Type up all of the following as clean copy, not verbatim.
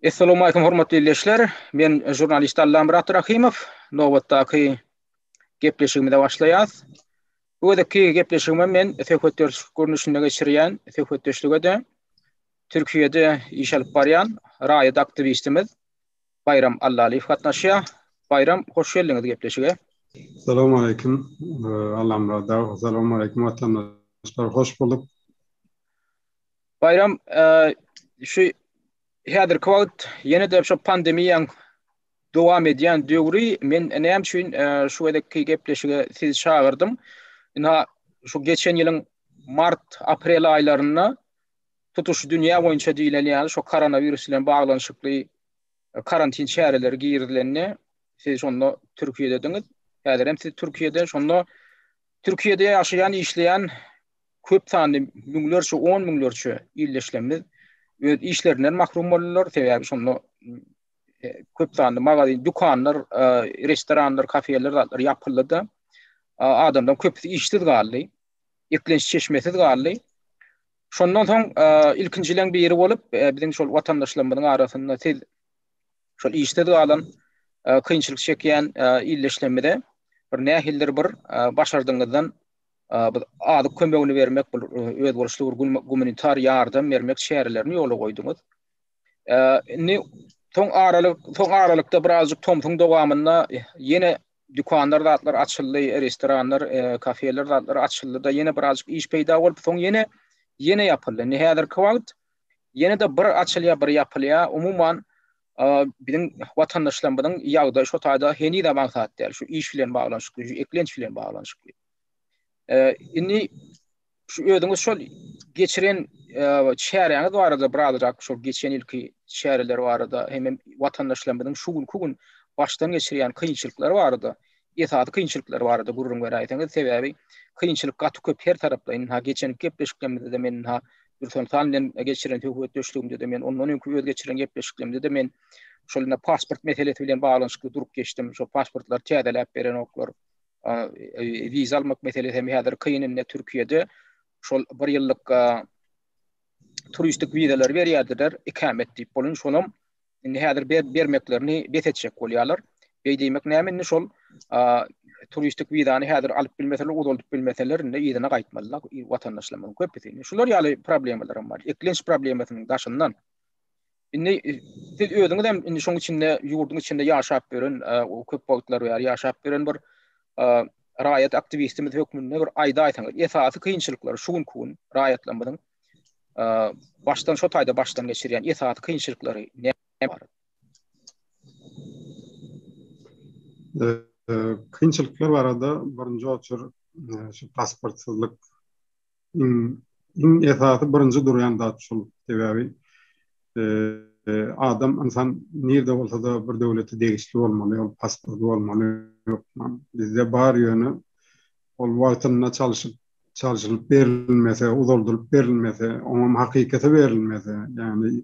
Essalawmalikim hormatly ildeşler. Men žurnalist Allamyrat Rahymow. Nobatdaky gepleşigimize başlaýas. Bu gezekki gepleşigimi men söhbetdeşlik görnüşinde geçirýän. Söhbetdeşlige-de Türkiýede iş alyp barýan raýat aktiwistimiz Baýram Allalyýew gatnaşýar. Baýram, hoş geldiňiz gepleşige. Salowmaleýkim Allamyrat aga, salowmaleýkim watandaşlar, hoş bulduk. Baýram, şu häzirki wagt ýene-de şu pandemiýaň dowam edýän döwri, men näme üçin şu gezekki gepleşige sizi çagyrdym? Ynha, şu geçen ýylyň mart, aprel aýlarynda tutuş dünýä boýunça diýlen ýaly şu koronawirus bilen baglanyşykly karantin çäreleri girizilende, siz şonda Türkiýedediňiz. Häzir hem siz Türkiýede, şonda Türkiýede ýaşaýan, işleýän köp sanly müňlerçe, on müňlerçe ildeşlerimiz öz işlerinden mahrum boldular. Sebäbi şonda e, köp sanly magazin, dükanlar, e, restoranlar, kafeler zatlar ýapyldy-da, adamlaryň köpüsi işsiz galdy. Eklenç çeşmesiz galdy. Şondan soň e, ilkinjileň biri bolup, biziň şol watandaşlarymyzyň arasynda siz şol işsiz galan, kynçylyk çekýän ildeşlerimize bir nähilidir bir başardygyňyzdan bu azyk kömegini bermek, bu özboluşly bir gumanitar ýardam bermek çärelerini ýola goýduňyz. Indi soň aralyk, soň aralykda birazjyk tomsuň dowamynda ýene dükanlar zatlar açyldy, restoranlar, kafeler zatlar açyldy-da, ýene birazjyk iş peýda bolup, soň ýene ýene ýapyldy. Indi häzirki wagt ýene-de bir açylýar, bir ýapylýar. Umuman, biziň watandaşlarymyzyň ýagdaýy şo taýda henizem aňsat däl. Şu iş bilen baglanyşykly, şu eklenç bilen baglanyşykly. Indi şu özüňiz şol geçiren çäräňiz barada birazrak şol geçen ýylky çäreler barada hemem watandaşlarymyzyň şu günki gün başdan geçirýän kynçylyklary barada, esasy kynçylyklary barada gürrüň beräýseňiz, sebäbi kynçylyk gaty köp her taraplaýyn. Ha geçen gepleşiklerimizde-de men ha Dürsoltan bilen geçiren söhbetdeşligimde-de men ondan öňki öz geçiren gepleşiklerimde-de men şol indi pasport meselesi bilen baglanyşykly durup geçdim. Şo pasportlary täzeläp berenoklar. Wiza almak meselesi hem häzir kyn indi Türkiýede. Şol bir ýyllyk turistik wizalary berýärdiler, ikamet diýip bolun, şonam indi häzir bermeklerini bes etjek bolýarlar. Beý diýmek näme indi şol turistik wizany häzir alyp bilmeseler, uzaldyp bilmeseler indi yzyna gaýtmalylar watandaşlarymyzyň köpüsi. Indi şular ýaly problemalar hem bar. Eklenç problemasynyň daşyndan. Indi e, siz özüňiz hem indi şoň içinde ýurduň içinde ýaşap ýören, e, köp wagtlar bäri ýaşap ýören bir e, raýat aktiwistimiz hökmünde bir aýdaýsaňyz, esasy kynçylyklary şu günki gün raýatlarymyzyň başdan şo taýda başdan geçirýän esasy kynçylyklary näme bar? Kynçylyklar barada birinji oçur şu pasportsyzlyk iň iň esasy birinji durýan zat şul. Sebäbi adam ynsan nirde bolsa-da bir döwlete degişli bolmaly, ol pasporty bolmaly hökman. Bizde bar ýöne ol wagtynda çalşyp çalşylyp berilmese, uzaldylyp berilmese, oňam hakykaty berilmese, ýagny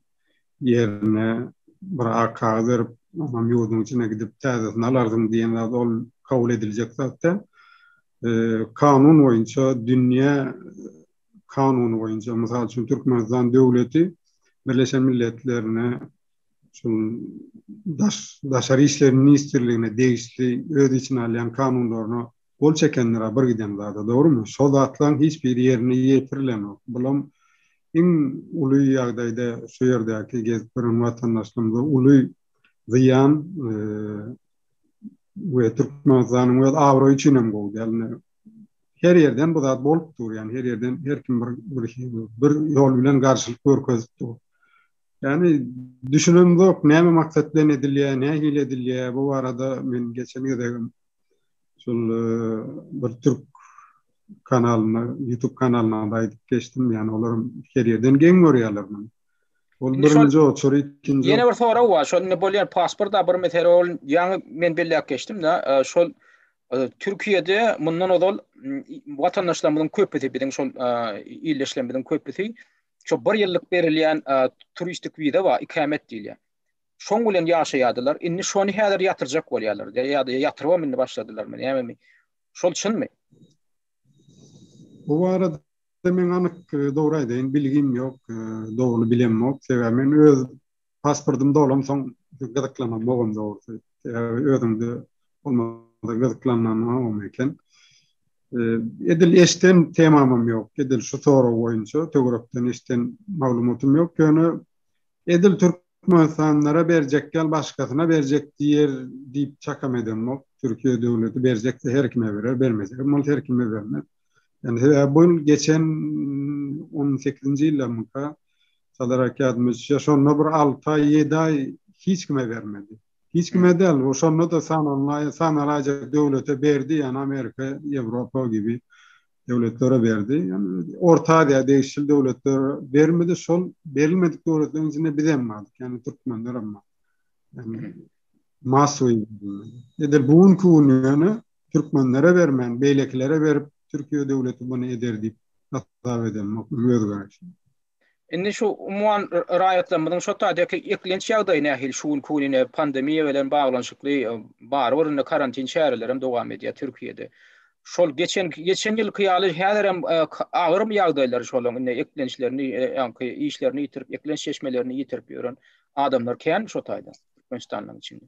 ýerine bir ak kagyz berip, oňam ýurduň içine gidip täzesini alarsyň diýen zat ol kabul ediljek zat däl. Kanun boýunça, dünýä kanuny boýunça, mysal üçin Türkmenistan döwleti Birleşen Milletlerine şul daş daşary işler ministrligine degişli öz içine alýan kanunlaryna gol çekendir-a bir giden zada, dogrumy? Şo zatlaryň hiç biri ýerine ýetirilenok. Bulam iň uly ýagdaýda şu ýerdäki gezip ýören watandaşlarymyza uly zyýan we Türkmenistanyň öz abraýy üçin hem gowy däl. Her ýerden bu zat bolup dur, ýagny her ýerden her kim bir bir bir ýol bilen garşylyk görkezip dur. Ýagny düşünemzok, näme maksat bilen edilýär, nähili edilýär, bu barada men geçen gezegem Şol bir türk kanalyna, YouTube kanalyna da aýdyp geçdim. Ýani olar her ýerden geň görýärler muny. Ol birinji oçur, ikinji. Ýene bir sorag bar. Şol indi bolýan pasport da bir mesele ol ýaňy men belläp geçdim da, şol Türkiýede mundan ozal watandaşlarymyzyň köpüsi, biziň şol ildeşlerimiziň köpüsi şo bir ýyllyk berilýän turistik wiza bar, ikamet diýilýär. Şoň bilen ýaşaýardylar. Indi şony häzir ýatyrjak bolýarlar. Ýa-da ýatyrybam indi başladylarmy, nämemi? Şol çynmy? Bu barada meň anyk dogry aýdaýyn bilgim ýok, dogry bilemok. Sebäbi men öz. Pasportym dolansoň gyzyklanamogam dogrusy. Sebäbi özüňde bolmasa gyzyklanamogam eken. Edil eşden temamam ýok. Edil şu sorag boýunça töwerekden eşden maglumatym ýok. Ýöne edil Türkmenistanlylara berjek ýaly başgasyna berjek diýer diýip çakam edemok. Türkiýe döwleti berjekse her kime berer, bermese hem bolsa her kime bermez. Ýani sebäbi bu ýyl geçen on sekizinji ýyldamyka Sadar aka ýadyma düşýär, şonda bir alty aý, ýedi aý hiç kime bermedi. Hiç kime däl, o şonda-da sanalmaý, sanalaýjak döwlete berdi, ýani Amerika, Ýewropa gibi döwletlere berdi. Ýani Orta Aziýa degişli döwletlere bermedi. Şol berilmedik döwletleriň içinde biz hem bardyk, ýani türkmenler hem bar. Ýani massowy edil bu günki gün ýöne türkmenlere bermän, beýlekilere berip, Türkiýe döwleti muny eder diýip hasap edemok, öz garaýşym. Indi şu umuman raýatlarymyzyň şo taýdaky eklenç ýagdaýy nähili şu günki gün ine pandemiýa bilen baglanyşykly barybir indi karantin çärelerem dowam edýär Türkiýede. Şol geçen geçen ýylky ýaly häzirem agyrmy ýagdaýlary şolaň indi eklençlerini ýaňky işlerini ýitirip eklenç çeşmelerini ýitirip ýören adamlar känmi şo taýda Türkmenistanyň içinde?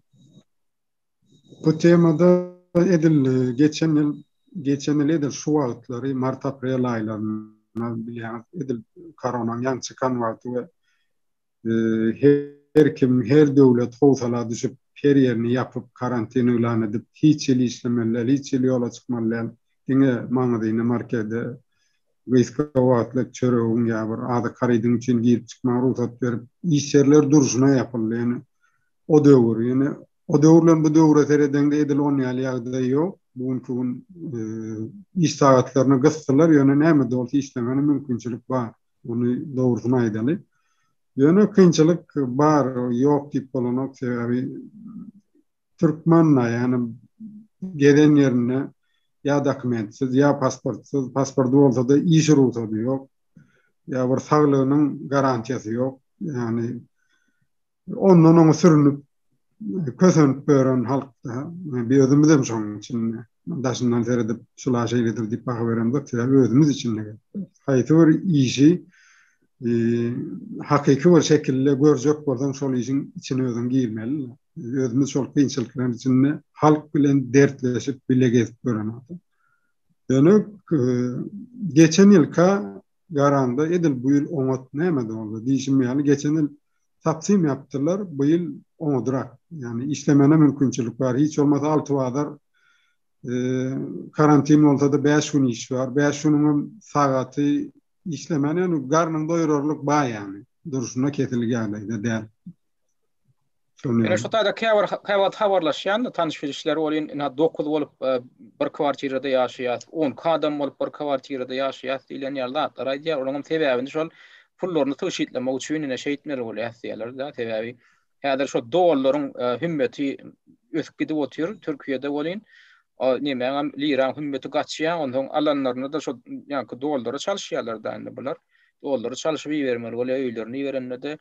Bu temada edil geçen ýyl, geçen ýyl edil şu wagtlary mart-aprel aýlarynda bilýäňiz edil koronanyň ýaňy çykan wagty we her kim, her döwlet howsala düşüp, her ýerini ýapyp, karantin yglan edip, hiç hili işlemeli däl, hiç hili ýola çykmaly däl, diňe magazyna, markede gysga wagtlyk çöregiň ýa bir azyk harydyň üçin girip çykmaga rugsat berip, iş ýerleri durşuna ýapyldy. Ýöne o döwür, ýöne o döwür bilen bu döwre seredeňde edil on ýaly ýagdaý ýok. Bu günki gün iş sagatlaryny gysdylar, ýöne näme-de bolsa işlemäne mümkinçilik bar. Ony dogrusyny aýdaly. Ýöne kynçylyk bar, ýok diýip bolanok, sebäbi türkmen-de, ýagny gezen ýerinde ýa dokumentsiz, ýa pasportsyz, pasporty bolsa-da iş rugsady ýok, ýa bir saglygynyň garantiýasy ýok. Ýagny Ondan oňa sürünip, kösenip ýören halkda. Bir özümizem şonuň içinde. Daşyndan seredip, şula şeýledir diýip baha beremzok, sebäbi özümiz içinde. Haýsy bir işi e, hakyky bir şekilde görjek bolsaň, şol işiň içine özüň girmeli. Özümiz şol kynçylyklaryň içinde halk bilen dertleşip, bile gezip gören adam. Ýöne e, geçen ýylka garanda edil bu ýyl oňat näme boldy diýşim ýaly geçen ýyl tapsym ýapdylar bu ýyl oňadyrak ýagny işlemene mümkinçilik bar hiç bolmasa alty bazar e, karantin bolsa-da 5 gün iş bar 5 günüň sagaty işlemän ýagny garnyň doýurarlyk bar ýagny durşuna kesilgi ýagdaýda däl. Ýöne şu taýda käbir käwagt habarlaşýan tanyş bilişler bolýan, ina 9 bolup e, bir kwartirada ýaşaýas, 12 adam bolup bir kwartirada ýaşaýas diýlen ýaly zatlar aýdýar. Olaryň hem sebäbini şol pullaryny tygşytlamak üçin ine şeýtmeli bolýas diýýärler-de. Sebäbi häzir şo dollaryň e, hümmeti ösüp gidip otyr Türkiýede bolýan. Nemäň hem liraň hümmeti gaçýar, onsoň alanlaryny da şo ýaňky dollara çalyşýarlar-da indi bular. Dollary çalyşyp ibermeli bolýar öýlerine iberende-de.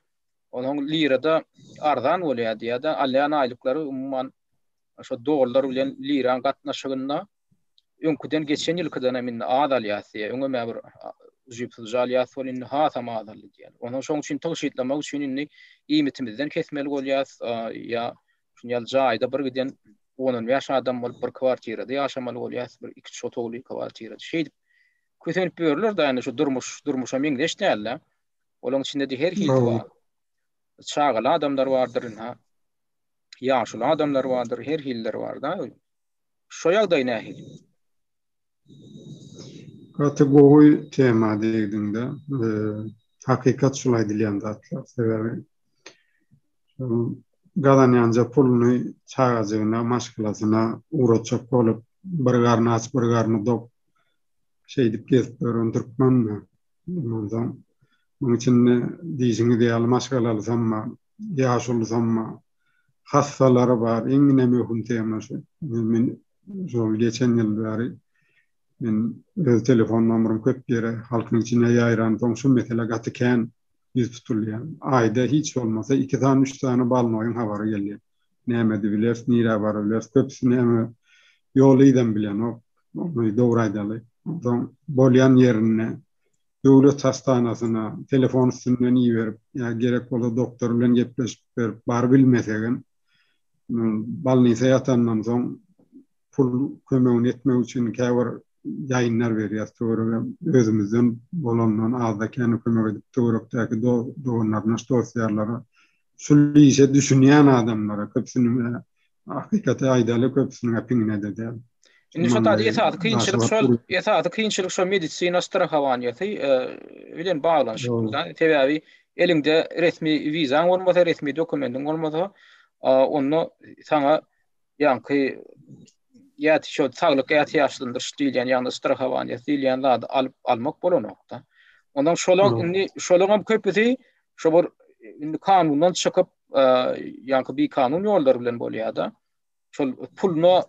Onuň lirada arzan bolýar diýýär-de, alýan aýlyklary umuman şo dollar bilen liraň gatnaşygynda öňküden geçen ýylkydan hem indi az alýas diýýär. Öňem bir ujypsyzja alýas ol indi hasam azaldy diýýär. Onuň şoň üçin tygşytlamak üçin indi iýmitimizden kesmeli bolýas, ýa şuny ýaly jaýda bir giden on-on bäş adam bolup bir kwartirada ýaşamaly bolýas, bir iki-üç otagly kwartirada. Şeýdip kösenip ýörler-de indi şu durmuş durmuşa meňzeş däl-de. Olaň içinde-de her hili bar. Çagaly adamlar bardyr, ynha. Ýaşuly adamlar bardyr, her hilileri bar-da. Şo ýagdaý nähili? Gaty gowy tema degdiň-de. Hakykat şul aýdylýan zatlar. Sebäbi gazanýanja puluny çagajygyna, maşgalasyna ugratjak bolup, bir garny aç, bir garny dok şeýdip gezip ýören türkmen. Ondan soň munuň içinde diýşiňiz ýaly maşgalalysam bar, ýaşulusam bar, hassalary bar. Iň ine möhüm tema şu. Men şol geçen ýyl bäri men öz telefon nomerim köp ýere halkyň içine ýaýransoň şu mesele gaty kän ýüz tutulýar. Aýda hiç bolmasa iki sany, üç sany balnoýyň habary gelýär. Näme edibileris, nirä barybileris, köpüsi näme ýol yzam bilenok. Ony dogry aýdaly. Onsoň bolýan ýerinde. döwlet hastanasyna telefon üstünden iberip, ýa gerek bolsa doktor bilen gepleşip berip, barybilmesegem, bolnisa ýatandan soň pul kömegini etmek üçin käbir ýaýynlar berýäs töwerege özümizden bolandan azda-kände kömek edip töwerekdäki dogan-garyndaş dost-ýarlara şul işe düşünýän adamlara köpüsiniň hakykaty aýdaly köpüsiniň piňine-de däl. Indi şo taýda esasy kynçylyk şol esasy kynçylyk şo medisina strahowaniýasy bilen baglanyşykly da. Sebäbi eliňde resmi wizaň bolmasa, resmi dokumendiň bolmasa, onda saňa ýaňky ýa şo saglyk ätiýaçlandyryş diýilýän, ýagny strahowaniýasy diýilýän zady alyp almak bolanokda. Ondan şolar indi şolaryň köpüsi şo bir indi kanundan çykyp, ýaňky bikanun ýollar bilen bolýar-da. Şol puluna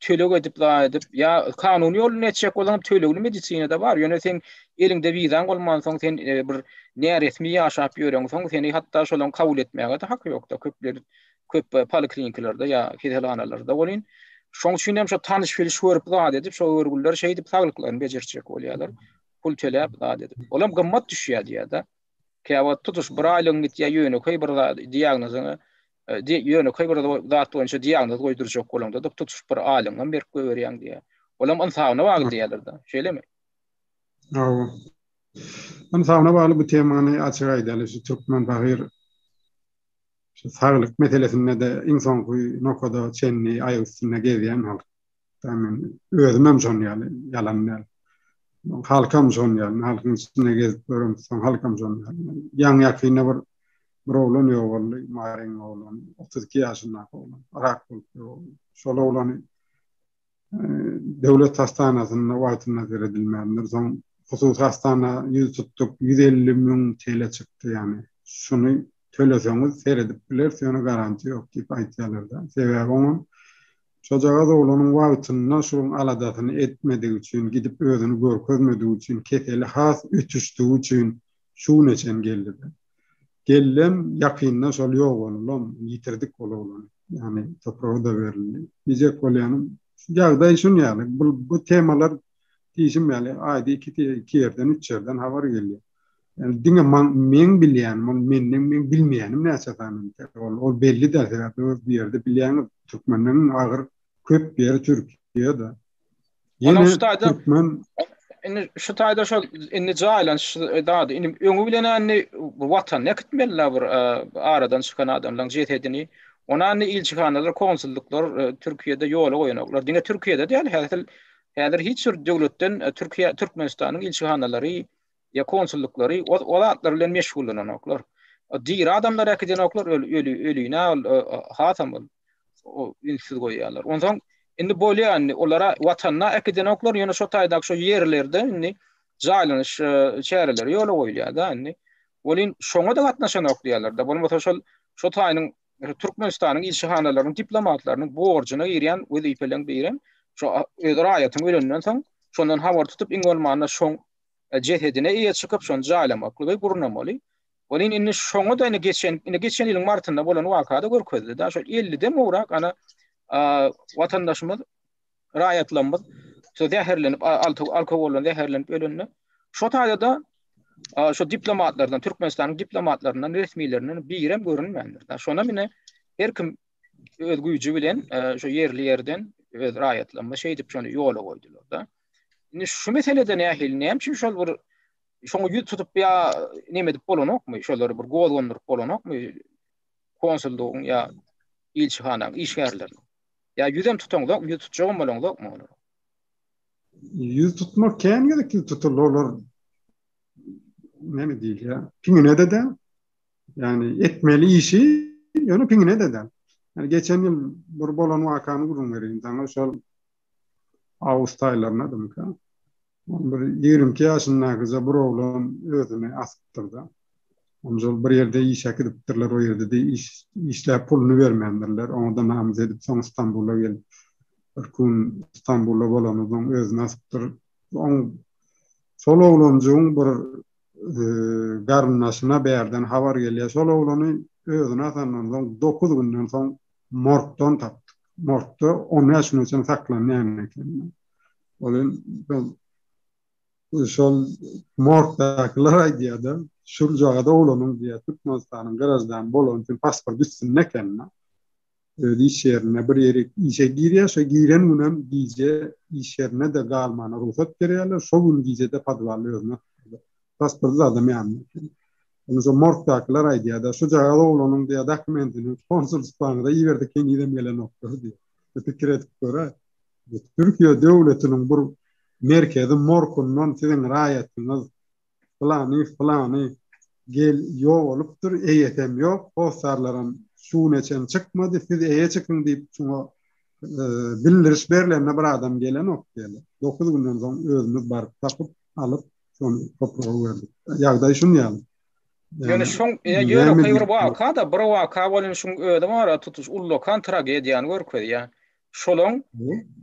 töleg edip zat edip ýa kanuny ýoluny etjek bolsaň tölegli medisinada bar. Ýöne seň eliňde wizaň bolmansoň sen e, bir näresmi ýaşap ýöreňsoň seni hatda şolaň kabul etmäge-de haky ýokda. Köpler köp e, poliklinikalarda ýa keselhanalarda bolyn. Şoň üçin hem şo tanyş biliş görüp zat edip şo görgüliler şeýdip saglyklaryny bejertjek bolýarlar. Pul töläp zat edip. Olam gymmat düşýär diýýär-de. Käwagt tutuş bir aýlygyň gitýär ýönekeý bir zat diagnozyňa ýönekeý bir zat boýunça diagnoz goýdurjak bolaňda-da tutuş bir aýlygyňam berip goýberýäň diýýär. Olam ynsabyna bagly diýýärler-de. Şeýlemi? Hawa. Ynsabyna bagly bu temany açyk aýdaly şu türkmen pahyr şu saglyk meselesinde-de iň soňky nokada çenli aýak üstünde gezýän halk. Men özümem şon ýaly, ýalan däl. Halkam şon ýaly, halkyň içinde gezip göremsoň, halkam şon ýaly. Ýaňy ýakynda bir bir oglan ýogaldy, Maryň oglany, 32 ýaşyndaky oglan, rak bolup ýogaldy. Şol oglany e, döwlet hastanasynda wagtynda seredilmändir. Soň hususy hastana ýüz tutduk, 150 müň TL çykdy ýagny. Şuny töleseňiz seredip bileris, ýöne garantiýa ýok diýip aýtýarlar-da. Sebäbi oňam Şojagaz oglanyň wagtynda şuň aladasyny etmedigi üçin, gidip özüni görkezmedigi üçin, keseli has ötüşdigi üçin şu güne çen geldi-de. Geldem, ýakynda şol ýogalylam, ýitirdik ol oglany. Ýagny topraga-da berildi. Diýjek bolýanym, ýagdaý şun ýaly. Bu, bu temalar diýşim ýaly, aýda iki, iki ýerden, üç ýerden habar gelýär. Ýagny diňe maň, meň bilýänim, ol menden meň bilmeýänim näçe sany entek. Ol, ol belli däl, sebäbi öz bu ýerde bilýäňiz, türkmenden iň agyr köp ýeri Türkiýede. Ýene şu taýda türkmen indi şu taýda şol indi jaýlanyş zady indi öňi bilen indi watanyna äkitmeliler bir e, aradan çykan adamlaryň jesedini. Ona indi ilçihanalar, konsulluklar e, Türkiýede ýola goýanoklar. Diňe Türkiýede däl, häzir häzir hiç bir döwletden e, Türkiýe Türkmenistanyň ilçihanalary ýa konsullyklary o, o zatlar bilen meşgullananoklar. Diri adamlar äkidenoklar, öli öli ölüne ol hasam ol o ünsüz goýýarlar. Onsoň indi bolýar indi olara watanyna äkidenoklar, ýöne şo taýdaky şo ýerlerde indi jaýlanyş e, çäreleri ýola goýulýar da indi. Welin şoňa da gatnaşanok diýýärler-de. Bolmasa şol şo taýynyň Türkmenistanyň ilçihanalarynyň diplomatlarynyň borjuna girýän wezipeleriň birem şo öz raýatyň ölenden soň şondan habar tutup iň bolmanda şoň jesedine eýe çykyp şony jaýlamaklygy gurnamaly. Welin indi şoňa-da indi geçen indi geçen ýylyň martynda bolan wakada görkezdi da şol 50-den gowrak ana watandaşymyz raýatlarymyz şo zäherlenip alkogoldan zäherlenip ölende şo taýda-da şo diplomatlardan Türkmenistanyň diplomatlaryndan resmilerinden birem görünmändir. Da şona mine her kim öz güýji bilen şo ýerli ýerden öz raýatlarymyz şeýdip şony ýola goýdular da. Indi şu meselede nähili, näme üçin şol bir şoňa ýüz tutup ýa neme edip bolanokmy? Şolary bir gozgandyryp bolanokmy? Konsullygyň ýa ilçihanaň işgärlerini. Ýa ýüzem tutaňzok, ýüz tutjagam bolaňzokmy olara? Ýüz tutmak kän gezek ýüz tutuldy olar. Näme diýilýär? Piňine-de däl. Ýagny etmeli işi ýöne piňine-de däl. Ýani geçen ýyl bir bolan wakany gürrüň bereýin saňa. Şol awgust aýlaryndadymyka? Bir 22 ýaşyndakyja bir oglan özüni asypdyr-da. Ony şol bir ýerde işe äkidipdirler, o ýerde-de iş işläp puluny bermändirler. Oňa-da namys edip, soň Stambula gelip, bir gün Stambulda bolandan soň özüni asypdyr. Oň şol oglanjygyň bir e, garyndaşyna bärden habar gelýär. Şol oglany özüni asandan soň 9 günden soň morgdan tapdyk. Morgda 15 güne çenli saklanýan eken. Ol hem. Şol morgdakylar aýdýar-da, şuljagaz oglanyň diýýär, Türkmenistanyň graždany bolany üçin pasport üstünde eken-de. Öz iş ýerine bir ýere işe girýär, şo giren günem gije iş ýerine-de galmana rugsat berýärler, şo gün gije-de podwalda özüni atypdyrlar. Pasporty zadam ýanynda eken. Ony şo morgdakylar aýdýar-da, şujagaz oglanyň diýýär, dokumentini konsulstwaňyza iberdik, henizem gelenokdyr diýýär. Pikir edip gör-ä. Türkiýe döwletiniň bir merkezi morgundan siziň raýatyňyz pylany pylany gel ýogalypdyr, eýesem ýok, hossarlaram şu güne çenli çykmady, siz eýe çykyň diýip şuňa bildiriş berlende bir adam gelenok diýýärler. 9 günden soň özümiz baryp tapyp alyp şony topraga berdik. Ýagdaý şun ýaly. Ýöne şoň ýönekeý bir waka-da, bir waka bolun şuň özi bar, tutuş ullakan tragediýany görkezýär. Şolaň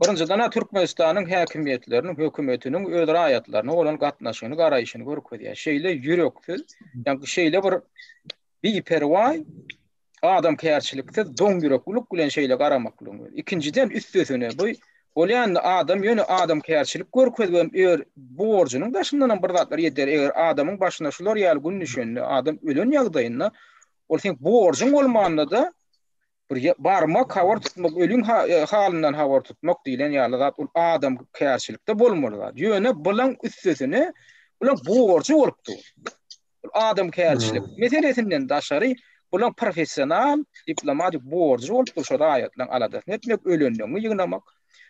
birinjiden-ä Türkmenistanyň häkimiýetleriniň, hökümetiniň öz raýatlaryna bolan gatnaşygyny, garaýşyny görkezýär. Şeýle ýüreksiz, ýagny şeýle bir biperwaý, adamkärçiliksiz, doňýüreklilik bilen şeýle garamaklygyň özi. Ikinjiden, üstesine, bu bolýan adam ýöne adamkärçilik görkezibem öz borjunyň daşyndanam bir zatlar eder. Eger adamyň başyna şular ýaly gün düşende, adam ölen ýagdaýynda, ol seň borjuň bolmanda-da, Bir barmak habar tutmak, ölüň e, halyndan habar tutmak diýlen ýaly zat ol adamkärçilikde bolmaly zat. Ýöne bulaň üstesine bulaň borjy bolup dur. Ol adamkärçilik meselesinden daşary bulaň professional diplomatik borjy bolup dur şo raýatlaryň aladasyny etmek, ölenlerini ýygnamak.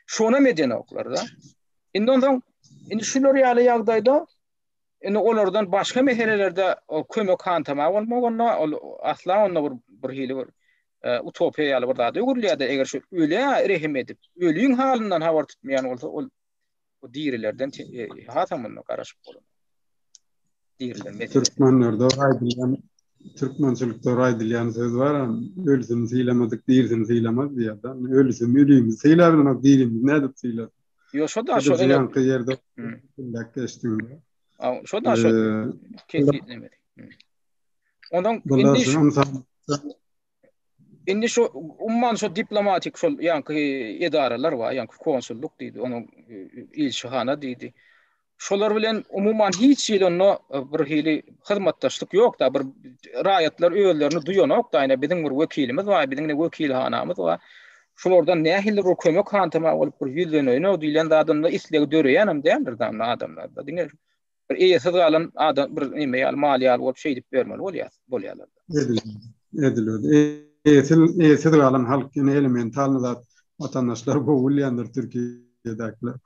Şonam edenoklar-da. Indi onsoň indi şular ýaly ýagdaýda Indi olardan başga meselelerde kömek hantama bolmak onda ol asla onda bir bir hili bir e, utopiýa ýaly bir zada öwrülýär-de, eger şu ölä rehim edip, ölüň halyndan habar tutmaýan bolsa, ol bu dirilerden e, hasam onda garaşyp bolar. Diriler meselesi. Türkmenlerde aýdylýan türkmençilikde aýdylýan söz bar, ölüsini sylamadyk, dirisini sylamaz diýýär-de. Ölüsini, ölümizi sylabilenok, dirimizi nädip sylasyn? Ýok, şo da şo ýaňky ýerde bilek geçdiň. Şo da şo kesgitlemedi. Ondan indi indi şu umman şu diplomatik şol ýaňky edaralar bar, ýaňky konsullyk diýdi, onuň ilçihana diýdi. Şolar bilen umuman hiç hili onda e, bir hili hyzmatdaşlyk ýok da, bir raýatlar özlerini duýanok da, ýa biziň bir wekilimiz bar, biziň ne wekilhanamyz bar. Şulardan nähili bir kömek hantama bolup bir ýüzleneýin diýlen zadynda islegi döreýän hem däldir da adamlarda. Diňe bir eýesiz galan adam bir neme ýaly mal ýaly bolup şeýdip bermeli bolýar, bolýarlar. Edil, edil. Eýesiz, eýesiz galan halk ýene elementalny zat watandaşlar gowy bilýändir Türkiýedäkiler.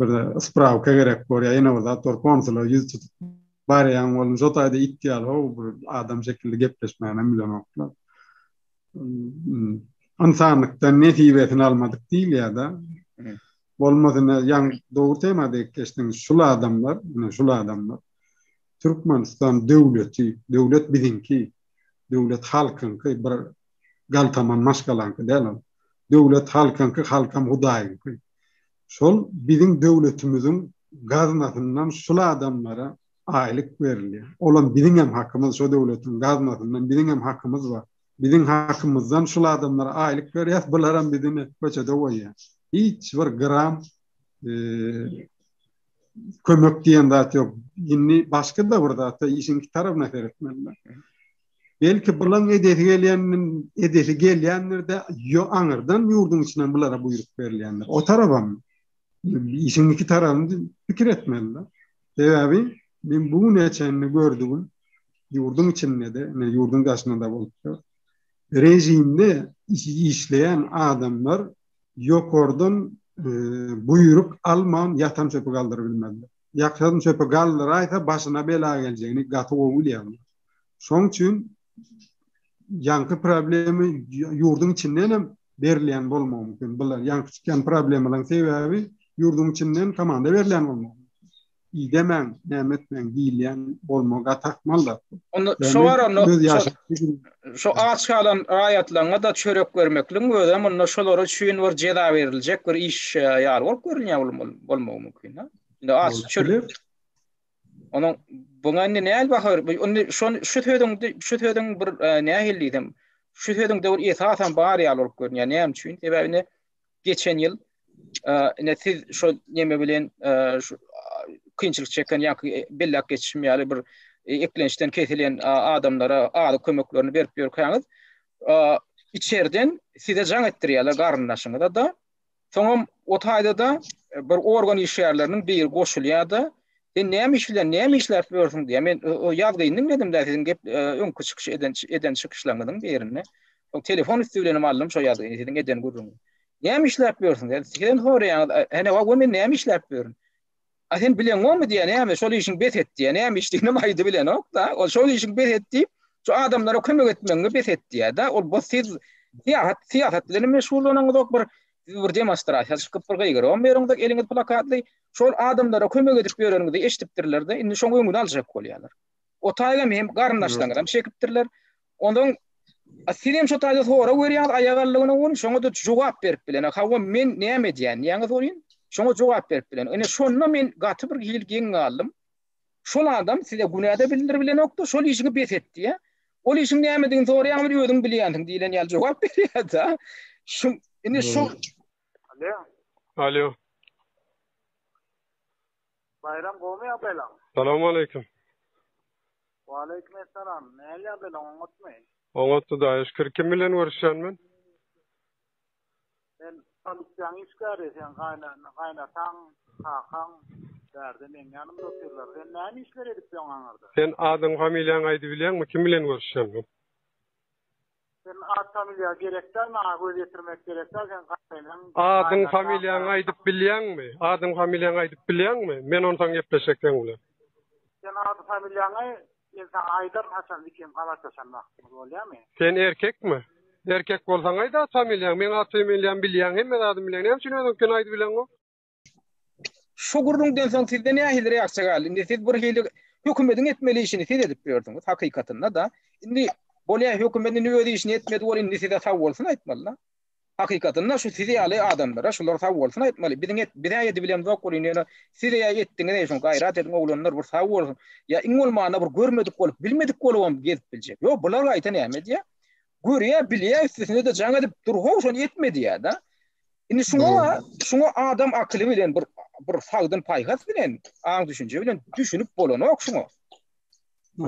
Bir sprawka gerek bolýar, ýene bir zat bor, konsula ýüz tutup barýaň bolun, şo taýda it ýaly how bir adam şekilli gepleşmänem bilenoklar. Ynsanlykdan nesibesini almadyk diýilýär-de. Bolmasa ine ýaňy dogry tema degip geçdiňiz. Şul adamlar, ine şul adamlar Türkmenistan döwleti, döwlet biziňki, döwlet halkyňky, bir galtaman maşgalaňky däl ol. Döwlet halkyňky, halkam Hudaýyňky. Şol biziň döwletimiziň gaznasyndan şul adamlara aýlyk berilýär. Olam biziňem hakymyz şo döwletiň gaznasyndan biziňem hakymyz bar. Biziň hakymyzdan şul adamlara aýlyk berýäs, bularam bizi ine köçede goýýar. Hiç bir gram kömek diýen zat ýok. Indi başga-da bir zatda işiň iki tarapyna seretmeli. Belki bulaň edesi gelýän edesi gelýändir-de, ýo aňyrdan ýurduň içinden bulara buýruk berilýändir. O tarabam işiň iki tarabyny pikir etmeli. Sebäbi men bu güne çenli gördügim ýurduň içinde-de, ine ýurduň daşynda-da bolupdyr. Režimde işleýän adamlar ýokardan buýruk alman ýatan çöpi galdyryp bilmezler. Ýatan çöpi galdyraýsa başyna bela geljegini gaty gowy bilýärler. Şoň üçin ýaňky problemi ýurduň içinden hem berilýän bolmagy mümkin. Bular ýaňky çykýan problemalaryň sebäbi ýurduň içinden komanda berilýän bolmagy mümkin. Idemäň, näme etmäň diýilýän bolmagy gaty ahmal zat. Onda şo bar onda şo aç galan raýatlaryňa-da çörek bermekligiň özem onda şolar üçin bir jeza beriljek bir iş ýaly bolup görünýär bolmagy mümkin. Indi aç çörek Onuň buňa indi näl bahar? Indi şon şu sözüň şu sözüň bir e, nähili diýsem, şu sözüň de bir esasam bar ýaly bolup görünýär. Näme üçin? Sebäbi ine geçen ýyl e, ine siz şo neme bilen e, şu. kynçylyk çeken ýa-ki belläp geçişim ýaly bir eklençden kesilen adamlara azyk kömeklerini berip ýörkäňiz, içerden size jaň etdirýärler garyndaşyňyza-da. Soňam o taýda-da bir organ işgärleriniň biri goşulýar-da, sen näme iş bilen, näme işläp ýörsüň diýýär. Men o ýazgyny diňledim-de siziň gep öňki çykyş eden eden çykyşlaryňyzyň birinde. Soň telefon üsti bilenem aldym şo ýazgyny, siziň eden gürrüňiňizi. Näme işläp ýörsüň? Sen sizem soraýaňyz, hene wa men näme işläp ýörün? A sen bileňokmy diýýär, näme şol işiň bes et diýýär. Näme işdigini aýdy bilenok-da. Ol şol işiň bes et diýip, şu adamlara kömek etmegiňi bes et diýýär-de. Ol bu siz syýahat syýasat bilen meşgullanaňyzok bir siz bir demonstrasiýa çykyp bir gygyrybam ýörüňizok eliňiz plakatly. Şol adamlara kömek edip ýöreniňizi eşidipdirler-de, indi şoň öňüni aljak bolýarlar. O taýgam hem garyndaşlaryňyzam çekipdirler. Ondan siz hem şo taýda sorag berýäňiz aýagallygyna ony şoňa-da jogap berip bilen. Hawa men näme edýän diýýäňiz welin, şoňa jogap berip bilen. Ine şonda men gaty bir hili geň galdym. Şol adam size günä-de bildirip bilenokdy, şol işiňi bes et diýýär. Ol işiň nämedigini soraýaň welin özüň bilýänsiň diýlen ýaly jogap berýär-de. Şu indi şu Alo. Alo. Baýram gowmy ýagdaýlaň? Salowmaleýkim. Waleýkim essalam. Nähili ýagdaýlaň oňatmy? Oňat Hudaýa şükür. Kim bilen görüşýän men? Men polisiýaň işgäri, seň gaýynataň, kakaň bärde meň ýanymda otyrlar. Sen näme işler edip ýöň aňyrda? Sen adyň familiýaňy aýdybilýäňmi kim bilen görüşýän men? Sen at familiýa gerek däl maňa göz ýetirmek gerek däl sen gaýynyň Adyň familiýaňy aýdyp bilýäňmi? Adyň familiýaňy aýdyp bilýäňmi? Men onsoň gepleşjek seň bilen. Sen ady familiýaňy men saňa aýdaryn haçan ikim gabatlaşan wagtymyz bolýamy? Sen erkekmi? Erkek bolsaň aýt at familiýaňy. Meň at familiýamy bilýäň hemme zadymy bilýäň. Näme üçin özüňkini aýdyp bileňok? Şu gürrüňden soň sizde nähili reaksiýa galdy? Indi siz bir hili hökümediň etmeli işini siz edip ýördüňiz hakykatynda-da. Indi bolýa hökümet indi öz işini etmedi bol indi size sag bolsun aýtmaly-da. Hakykatynda şu siz ýaly adamlara şular sag bolsun aýtmaly. Biziň et biz-ä edibilemzok welin ýöne siz-ä etdiňiz-eý şuny gaýrat ediň oglanlar bir sag bolsun. Ýa iň bolmanda bir görmedik bolup bilmedik bolubam gezip biljek. Ýok bular gaýta näme edýär? Görýär, bilýär üstesine-de jaň edip dur-how şony etme diýýär-de. Indi şuňa şuňa adam akyly bilen bir bir sagdyn paýhas bilen, aň düşünje bilen düşünip bolanok şuňa.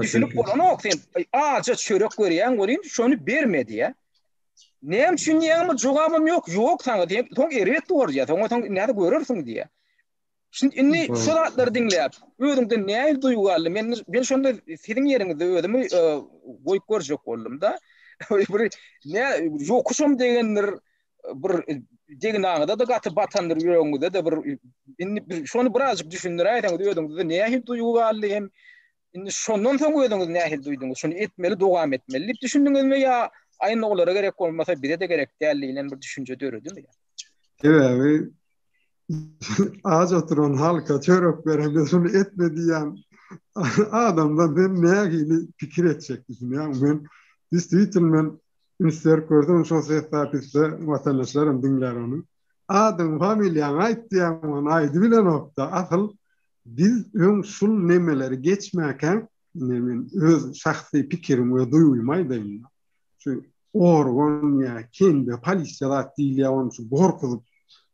Düşünip bolanok sen aja çörek görýäň welin şony berme diýä. Näme üçin diýýäňmi jogabym ýok, ýok saňa diýip, soň erbet bor diýä. Soňa soň näde görersiň diýä. Şimdi indi şu zatlary diňläp, özüňde nähili duýgy galdy? Men men şonda siziň ýeriňizde özümi e, goýup görjek boldum-da. Bir ne ýokuşam degendir, bir degnaňyza-da gaty batandyr ýüregiňize-de bir indi bir şony birazjyk düşündiräýseňiz özüňizde nähili duýgy galdy hem indi şondan soň özüňizi nähili duýduňyz? Şony etmeli, dowam etmeli diýip düşündiňizmi ýa aýna olara gerek bolmasa bize-de gerek däl diýlen bir düşünje döredimi? Sebäbi aç oturan halka çörek berende şuny etme diýýän adamdan sen nähili pikir etjek düşünýäňmi? Men действительно men Üns berip görsem şol ses zapisde watandaşlaram diňlär ony. Adyň familiýaňy aýt diýýän ony aýdybilenokda. Asyl biz öň şul nemeleri geçmäkäk indi men öz şahsy pikirim we duýgymy aýdaýyn. Şu organ ýa kende polisiýa zat diýilýär ony şu gorkuzyp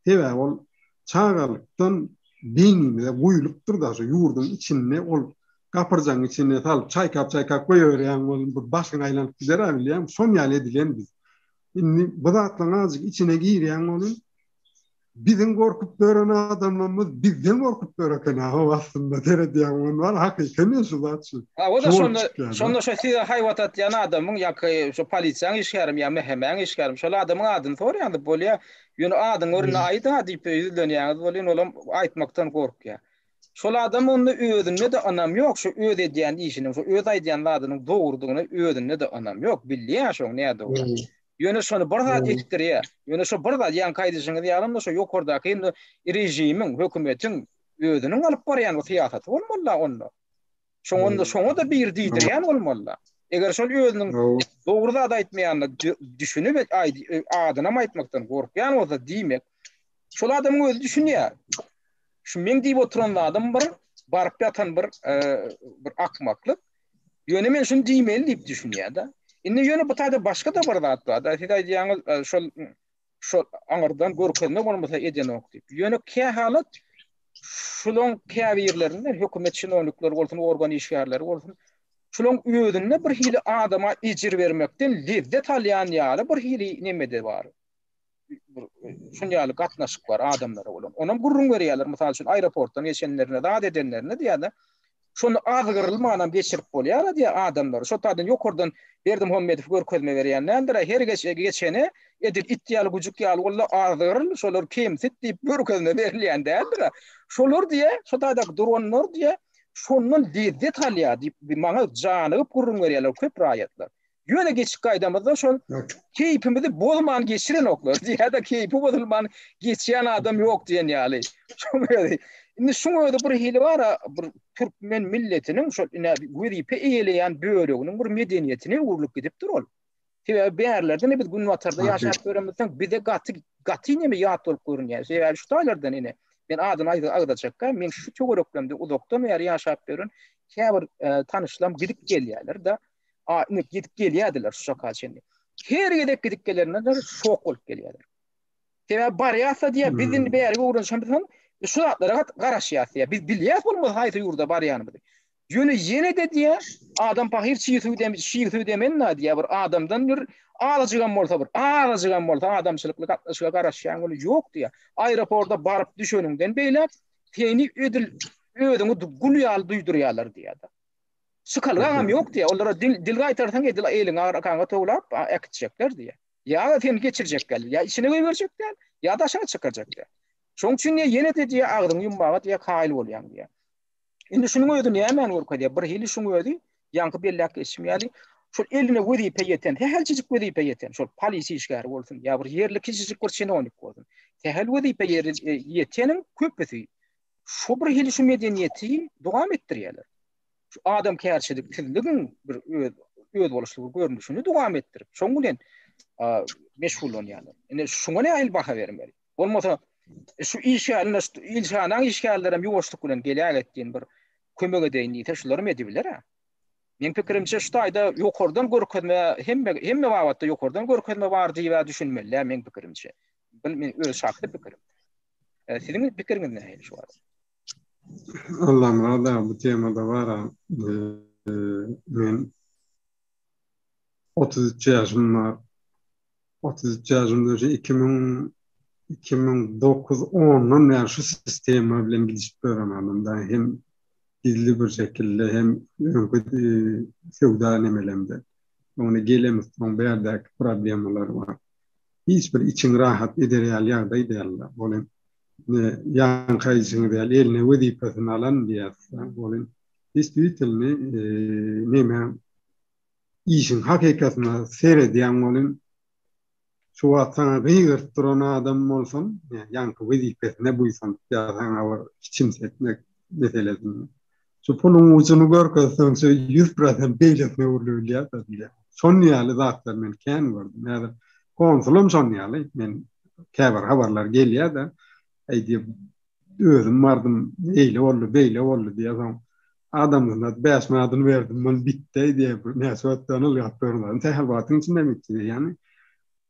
sebäbi ol çagalykdan beýnimize guýlupdyr-da şu ýurduň içinde ol gapyrjagyň içine salyp çaýkap-çaýkap goýaberýäň ol bir başyň aýlanyp gider-ä bilýäň şon ýaly edilen biz. Indi bu zatlaryň azajyk içine girýäň welin biziň gorkup ýören adamlarymyz bizden gorkup ýör eken-ä ho aslynda seredýäň welin bar hakyky men şu zat şu. Hawa-da şonda şonda şo size haýbat atýan adamyň ýa-ki şo polisiýaň işgärimi ýa MHM-iň işgärimi şol adamyň adyny soraýaňyz bolýa. Ýöne adyň göründe aýt-a diýip ýüzlenýäňiz welin olam aýtmakdan gorkýar. Şol adam onda özünde-de ynam ýok, şu öz edýän işiniň, şu öz aýdýan zadynyň dogrudygyna özünde-de ynam ýok, bilýär şoň nädogry. Ýöne şony bir zat etdirýär. Ýöne şo bir zat, ýaňky aýdyşyňyz ýaly-da şo ýokardaky indi režimiň, hökümetiň özüniň alyp barýan bu syýasaty bolmaly-da onda. Şoň onda şoňa-da bir diýdirýän bolmaly-da. Eger şol özüniň dogry zat aýtmaýanyna düşünip adynam aýtmakdan gorkýan bolsa, diýmek, şol adamyň özi düşünýär. Şu meň diýip oturan zadym bir baryp ýatan bir bir akmaklyk. Ýöne men şuny diýmeli diýip düşünýär-de. Indi ýöne bu taýda başga-da bir zat bar-da. Siz aýdýaňyz şol şol aňyrdan görkezme bolmasa edenok diýip. Ýöne kähalat. Şulaň käbirlerinde hökümet çinownikleri bolsun, organ işgärleri bolsun, şulaň özünde bir hili adama ejir bermekden lezzet alýan ýaly bir hili nemede bar. Bir şun ýaly gatnaşyk bar adamlara bolan. Onam gürrüň berýärler, mysal üçin aeroportdan geçenlerinde, zat edenlerinde diýýärler. Şony azgyrylmanam geçirip bolýar-a diýýär adamlary. Şo taýdan ýokardan Berdimuhamedow görkezme berýän däldir-ä. Her geçene edil it ýaly, güjük ýaly boldy, azgyryl, şolar kemsit diýip görkezme berilýän däldir-ä. Şolar diýýär, şo taýdaky duranlar diýýär, şondan lezzet alýar diýip, maňa janygyp gürrüň berýärler köp raýatlar. Ýöne geçip gaýdamyzda şol keýpimizi bozman geçirenoklar diýýär-de, keýpi bozulman geçýän adam ýok diýen ýaly. Şoň özi. Indi şuň özi bir hili bar-a, bir türkmen milletiniň şol ine wezipe eýeleýän böleginiň bir medeniýetine öwrülip gidipdir ol. Sebäbi bärlerde biz günbatarda ýaşap ýöremizsoň bize gaty gaty neme ýat bolup görünýär. Sebäbi şu taýlardan ine men adyny agzajakka, men şu töwereklemde uzakdan bäri ýaşap ýören käbir e, tanyşlarym gidip gelýärler-de. A, indi gidip gelýärdiler şu çaka çenli. Her gezek gidip gelenlerinde şok bolup gelýärler. Sebäbi barýarsa diýýär, biz indi bäri öwrenişemizsoň, şu zatlara garaşýarys diýýär. Biz bilýäris bolmasa haýsy ýurda barýanymyzy. Ýöne ýene-de diýýär, adam pahyr çig suw dem, çig suw demen-dä diýýär, bir adamdan bir azajygam bolsa bir, azajygam bolsa adamçylykly gatnaşyga garaşýan güni ýok diýýär. Aeroporta baryp düşeniňden beýläk seni edil özüňi gul ýaly duýdurýarlar diýýär. Çykalgaňam ýok diýýär. Olara dil, dil gaýtarsaň edil eliňi arkaňa towlap äkitjekler diýýär. Ýa seni geçirjek däl, ýa içine goýberjek däl, ýa daşyna çykarjak däl. Şonuň üçin diýýär, ýene-de diýýär, agzyňy ýummaga diýýär, kaýyl bolýaň diýýär. Indi şunuň özi nämäni görkezýär? Bir hili şuň özi, ýaňky belläp geçişim ýaly, şol eline wezipe ýeten, sähelçejik wezipe ýeten, şol polisiýa işgäri bolsun, ýa bir ýerli kiçijik bir çinownik bolsun, sähel wezipe ýeteniň köpüsi Şu bir hili şu medeniýeti dowam etdirýärler. Şu adamkärçiliksizligiň bir öz özboluşly bir görnüşini dowam etdirip, şoň bilen meşgullanýarlar. Indi şuňa nähili baha bermeli? Bolmasa şu işgärine, şu ilçihanaň işgärleri hem ýuwaşlyk bilen geläget diýen bir kömek edeýin diýse, şularam edibiler-ä. Meň pikirimçe şu taýda ýokardan görkezme hemme hemme babatda ýokardan görkezme bar diýip düşünmeli-dä meň pikirimçe. Bu meň öz şahsy pikirim. Siziň pikiriňiz nähili şu barada? Allamyrat aga bu temada bar-a men 33 ýaşym bar. 33 ýaşymda şu 2000 2009 ondan bäri şu sistema bilen gidişip ýören adam da hem gizli bir şekilde hem öňki söwda nemelemde. Ony gelemiz soň bärdäki problemalar bar. Hiç bir içiň rahat eder ýaly ýagdaý däldi. Ol hem ýaňky aýdyşyňyz ýaly eline wezipesini alan diýýäs. Ol hem deswitelny neme işiň hakykatyna seredýäň welin şu wagt saňa gygyryp duran adam bolsam, ýaňky wezipesine buýsanyp ýa saňa bir kiçimsetmek meselesinde. Şu puluň ujuny görkezseň şu 100% beýlesine öwrülebilýär-de diýýär. Şon ýaly zatlar men kän gördüm. Häzir konsulam şon ýaly. Men käbir habarlar gelýär-de, aý diýip özüm bardym, eýle boldy, beýle boldy diýýär. Soň adamlaryna 5 manadyny berdim, muny bitdi diýýär. Näçe wagtdan ylgap ýörmän, sähel wagtyň içinde bitdi diýýär. Ýagny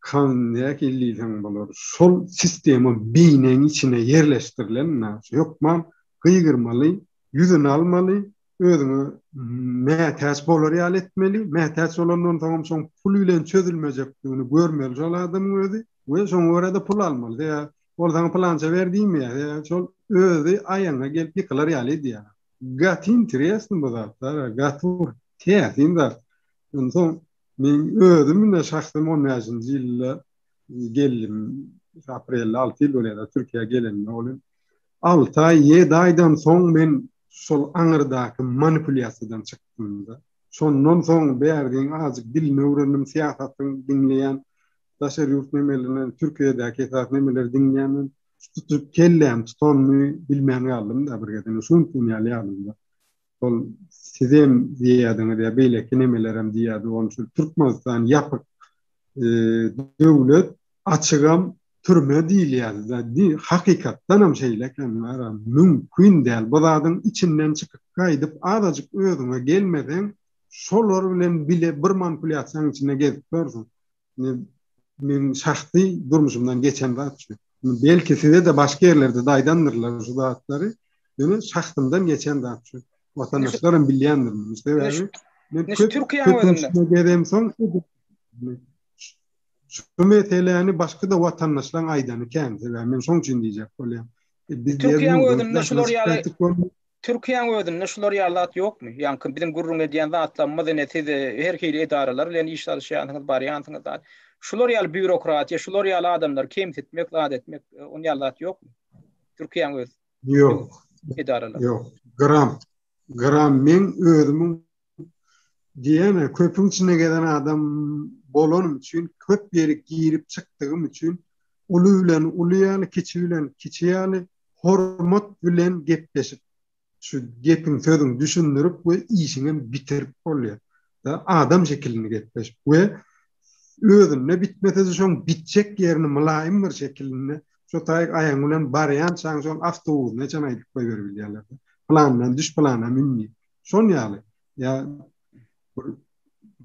kan nähili diýseň bolar, şol sistema beýniň içine ýerleşdirilen, hökman gygyrmaly, ýüzüni almaly, özüňe mätäç bolar ýaly etmeli, mätäç bolandan soňam şoň pul bilen çözülmejekdigini görmeli şol adamyň özi we şoňa görä-de pul almaly. Sebäbi ol saňa pylança ber diýmeýär. Sebäbi şol özi aýagyňa gelip ýykylar ýaly edýär. Gaty interesny bu zatlar, gaty bir täsin zat. Onsoň men özüm ine şahsym on bäşinji ýylda geldim. Aprelde alty ýyl bolýar Türkiýä gelenime ol Alty aý, ýedi aýdan soň men şol aňyrdaky manipulýasiýadan çykdym-da. Şondan soň bärdiň azajyk dilini öwrendim, syýasatyň diňleýän, daşary ýurt nemelerinden, Türkiýedäki esasy nemeleri diňleýän men. Tutup kelläm tutanyny bilmän galdym-da bir gezek. Şu günki gün ýaly ýadymda. Şol sizem diýýärdiňiz ýa beýleki nemelerem diýýärdi, ony şu Türkmenistan ýapyk döwlet, açygam türme diýilýärdi. Hakykatdanam şeýle eken, bara mümkin däl. Bu zadyň içinden çykyp gaýdyp azajyk özüňe gelmeseň, şolar bilen bile bir manipulýasiýanyň içinde gezip ýörsüň. Meň şahsy durmuşymdan geçen zat şu. Belki size-de başga ýerlerde-de aýdandyrlar şu zatlary. Ýöne şahsymdan geçen zat şu. Watandaşlar hem bilýändir muny. Sebäbi men köp Türkiýäniň özünde gezemsoň şu meseläni başga-da watandaşlaryň aýdany kän. Sebäbi men şoň üçin diýjek bolýan. E, biz Türkiýäniň özünde şular ýaly Türkiýäniň özünde şular ýaly zat ýokmy? Ýaňky biziň gürrüň edýän zatlarymyz ine siz her hili edaralar bilen iş salyşýansyňyz, barýansyňyz zat. Şular ýaly býurokratiýa, şular ýaly adamlary kemsitmek, zat etmek, on ýaly zat ýokmy? Türkiýäniň öz Ýok. Edaralar. Ýok. Gram. Gram meň özümiň diýene köpüň içinde gezen adam bolanym üçin, köp ýere girip çykdygym üçin uly bilen uly ýaly, kiçi bilen kiçi ýaly hormat bilen gepleşip, şu gepiň sözüň düşündirip we işiňem bitirip bolýar. Da adam şekilinde gepleşip we özünde bitmese-de şoň bitjek ýerini mylaýym bir şekilinde şo taýyk aýagyň bilen barýançaň şoň awtobusyna çen aýdyp goýberibilýärler. Pylandan düş pylana mün diýip. Şon ýaly. Ýa bir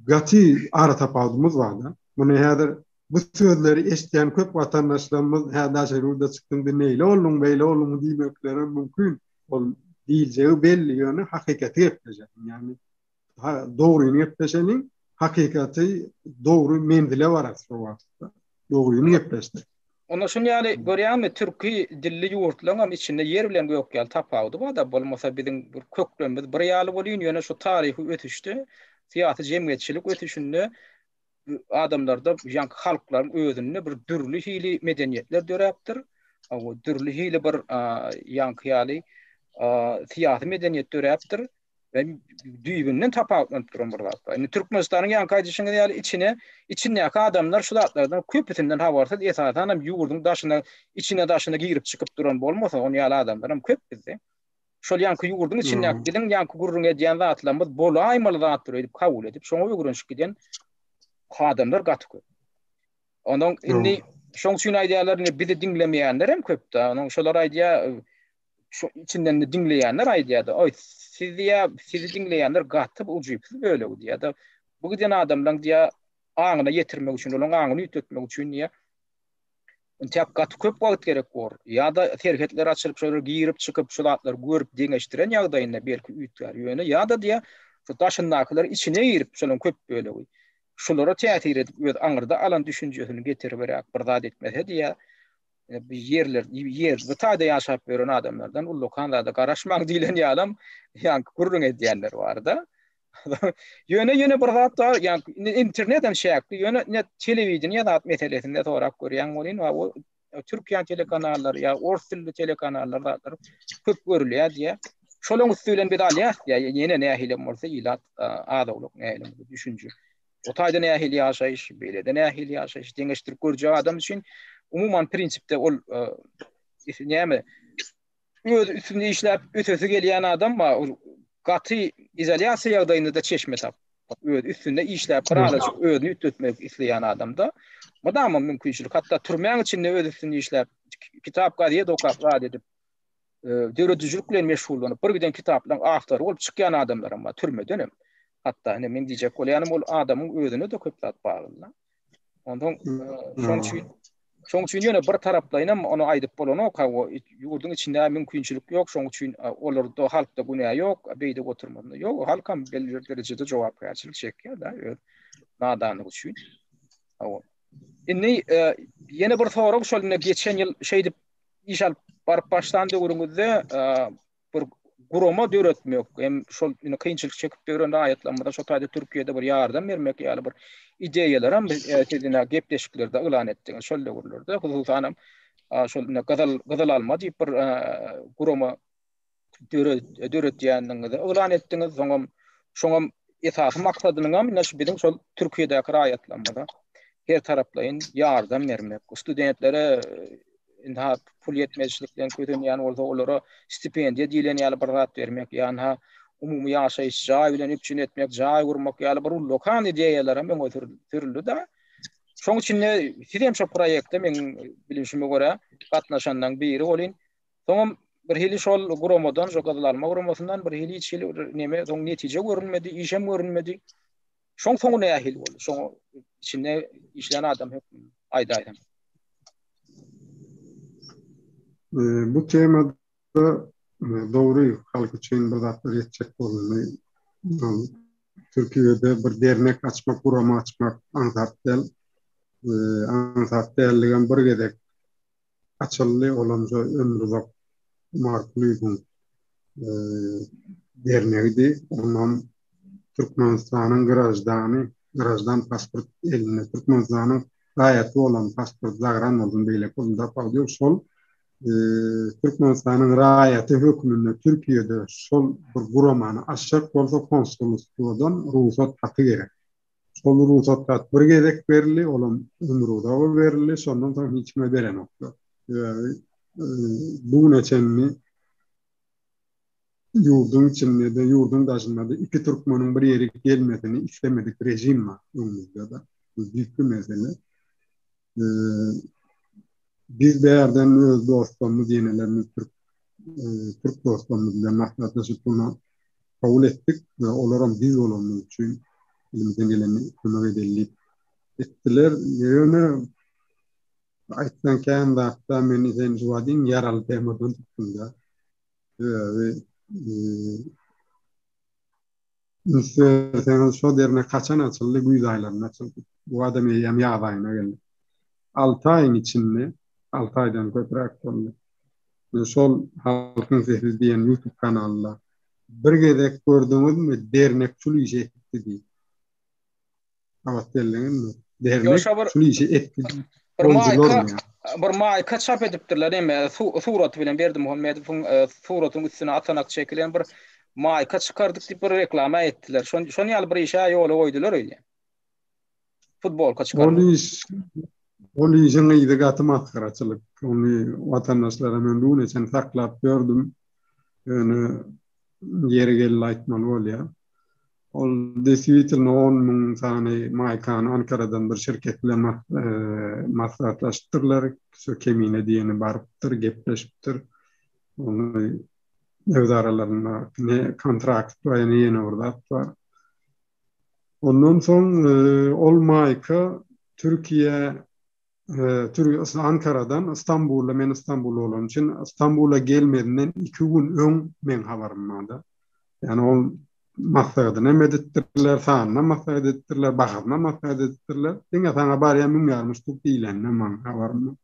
gaty ara tapawudymyz bar-da. Muny häzir bu sözleri eşidýän köp watandaşlarymyz hä daşary ýurda çykdyň indi neýle bolduň beýle bolduň diýmekleri mümkin. Ol diýiljegi belli ýöne hakykaty gepleşeliň. Ýagny dogryny gepleşeliň, hakykaty dogry menzile bararys şo wagtda. Dogryny gepleşsek. Onda şun ýaly görýäňmi türki dilli ýurtlaryň hem içinde ýer bilen gök ýaly tapawudy bar-da, bolmasa biziň bir köklerimiz bir ýaly bolýyn, ýöne şu taryhy ösüşde, syýasy jemgyýetçilik ösüşinde adamlarda ýaňky halklaryň özünde bir dürli hili medeniýetler döräpdir. Hawa, dürli hili bir ýaňky ýaly syýasy medeniýet döräpdir. We düýbünden tapawutlanyp duran bir zat bar. Indi Türkmenistanyň ýaňky aýdyşyňyz ýaly içine, içindäki adamlar şu zatlardan köpüsinden habarsyz, esasan hem ýurduň daşyna, içine daşyna girip çykyp duran bolmasa, on ýaly adamlar hem köp bizde. Şol ýaňky ýurduň içindäki biziň ýaňky gürrüň edýän zatlarymyz bolaýmaly zatdyr öýdüp kabul edip, şoňa öwrenişip giden adamlar gaty köp. Onuň indi şoň üçin aýdýarlar, indi bizi diňlemeýänler hem köp-de. Onuň şolar aýdýar, şu içinden de diňleýänler aýdýar-da, oý, siz diýýär, sizi diňleýänler gaty ujypsyz bölegi diýýär-de. Bu giden adamlaryň diýýär, aňyna ýetirmek üçin, olaryň aňyny üýtgetmek üçin diýýär, Entäk gaty köp wagt gerek bor. Ýa-da serhetler açylyp, şolara girip çykyp, şu zatlary görüp deňeşdiren ýagdaýynda belki üýtgär. Ýöne ýa-da diýýär, şu daşyndakylar içine girip, şolaryň köp bölegi şulara täsir edip, öz aňyrda alan düşünjesini getiriberäk bir zat etmese diýýär, bu ýerler, ýer, bu taýda ýaşap ýören adamlardan ullakan zada garaşmaň diýlen ýalam ýaňky gürrüň edýänler bar-da. Ýöne ýene bir zat bar, ýa internet hem çäkli, ýöne ne telewideniýe zat meselesinde sorap görýän bolýan, o Türkiýäniň telekanallary ýa ors dilli telekanallar zatlar köp görülýär diýä. Şolaryň üsti bilen biz alýas diýä, ýene nähili bolsa ilat az-owlak nähili bolsa düşünje. O taýda nähili ýaşaýyş, beýlede nähili ýaşaýyş deňeşdirip görjek adam üçin umuman prinsipde ol näme öz üstünde işläp ösesi gelýän adam bar. Ol gaty izolýasiýa ýagdaýynda-da çeşme tap. Öz üstünde işläp bir azajyk özüni üýtgetmek isleýän adamda mydama mümkinçilik. Hatda türmäň içinde öz üstünde işläp, kitap, gazet okap, zat edip, e, döredijilik bilen meşgullanyp, bir giden kitaplaryň awtory bolup çykýan adamlar hem bar türmeden hem. Hatda ine men diýjek bolýanym ol adamyň özüne-de köp zat bagly. Ondan e, şonuň üçin şonuň üçin ýöne bir taraplaýyn hem ony aýdyp bolanok, ha o ýurduň içinde mümkinçilik ýok, şonuň üçin e, olarda halkda günä ýok, beýdip oturmagyna ýok, halk hem belli bir derejede jogapkärçilik çekýär-de öz nadanlygy üçin. Hawa. Indi e, ýene bir sorag şol indi geçen ýyl şeýdip iş alyp baryp başlan döwrüňizde bir gurama döretmek hem şol indi kynçylyk çekip ýören raýatlarymyza şo taýda Türkiýede bir ýardam bermek ýaly bir ideýalar hem e, siz ine gepleşiklerde yglan etdiňiz şol döwürlerde hususan hem şol ine gyzyl gyzyl alma diýip bir e, gurama döretýändigiňizi yglan etdiňiz. Soňam şoňam esasy maksadynyňam ine şu biziň şol Türkiýedäki raýatlarymyza her taraplaýyn ýardam bermek, studentlere indi pul ýetmezçilikden kösenýän bolsa olara stipendiýa diýlen ýaly bir zat bermek, ýa-ha umumy ýaşaýyş jaý bilen üpjün etmek, jaý gurmak ýaly bir ullakan ideýalar hem öňe sürüldi-de. Şoň üçin-de siz hem şo proýekte meň bilişime görä gatnaşanlaryň biri bolyn. Soňam bir hili şol guramadan, şo Gyzyl Alma guramasyndan bir hili hiç hili bir neme, soň netije görünmedi, işem görünmedi. Şoň soňy nähili boldy? Şoň içinde işlän adam hökmünde aýdaýsaň. Bu temada dogry halk üçin bir zatlar etjek bolundy. Türkiýede bir dernek açmak, gurama açmak aňsat däl. Aňsat dälligem bir gezek açyldy, olam şo Ömruzak Umarkulyýewiň dernegidi. Onam Türkmenistanyň graždany, graždan pasport elinde, Türkmenistanyň raýaty bolan pasport zagran bolsun, beýleki bolsun tapawudy ýok, şol Türkmenistanyň raýaty hökmünde Türkiýede şol bir guramany açjak bolsa konsulstwodan rugsat haty gerek. Şol rugsat hat bir gezek berildi, olam Ömruzaga berildi, şondan soň hiç kime berenoklar. Sebäbi bu güne çenli ýurduň içinde-de, ýurduň daşynda-da iki türkmeniň bir ýere gelmesini islemedik režim bar öňümizde-de. Bu düýpli mesele. Biz bärden öz dostlarymyz, ýenelerimiz türk türk dostlarymyz bilen maslahatlaşyp bunu kabul etdik we olaram biz bolanymyz üçin elimizden geleni kömek edeli diýip etdiler. Ýöne aýtsaň kän zatda meni sen şu wagt iň ýaraly temadan tutduň-da. Sebäbi üns berseňiz şo dernek haçan açyldy? Güýz aýlarynda açyldy. Bu adam eýýäm ýaz aýyna geldi. Alty aýyň içinde, alty aýdan köpräk boldy. Şol Halkyň sesi diýen YouTube kanalynda bir gezek gördüňizmi dernek şul işi etdi diýip. Gabat geldiňizmi? Dernek şul işi etdi diýip. Bir maýka, bir maýka çap edipdirler eme suraty bilen Berdimuhamedowyň e, suratyň üstüne atanak çekilen bir maýka çykardyk diýip bir reklama etdiler. Şon şon ýaly bir işe ýola goýdular öýdýän. Futbolka çykarmak. Ol iş ol işiň yzy gaty masgaraçylyk. Ony watandaşlara men bu güne çenli saklap ýördüm. Ýöne ýeri geldi aýtmaly bolýar. Ol deswitelno on müň sany maýkany Ankaradan bir şirket bilen maslahatlaşypdyrlar. Şu Kemine diýeni barypdyr, gepleşipdir. Ony öz aralarynda ne kontrakt bar, ne ýene bir zat bar. Ondan soň ol maýka Türkiýä Türkiýe Ankaradan Istanbula men Istanbulda bolan üçin Istanbula gelmezinden 2 gün öň meň habarym bardy. Ýani ol maslahatyny hem edipdirler, sanyna maslahat edipdirler, bahasyna maslahat edipdirler. Diňe saňa barýan müň ýarym ştuk diýlende maň habarym bar.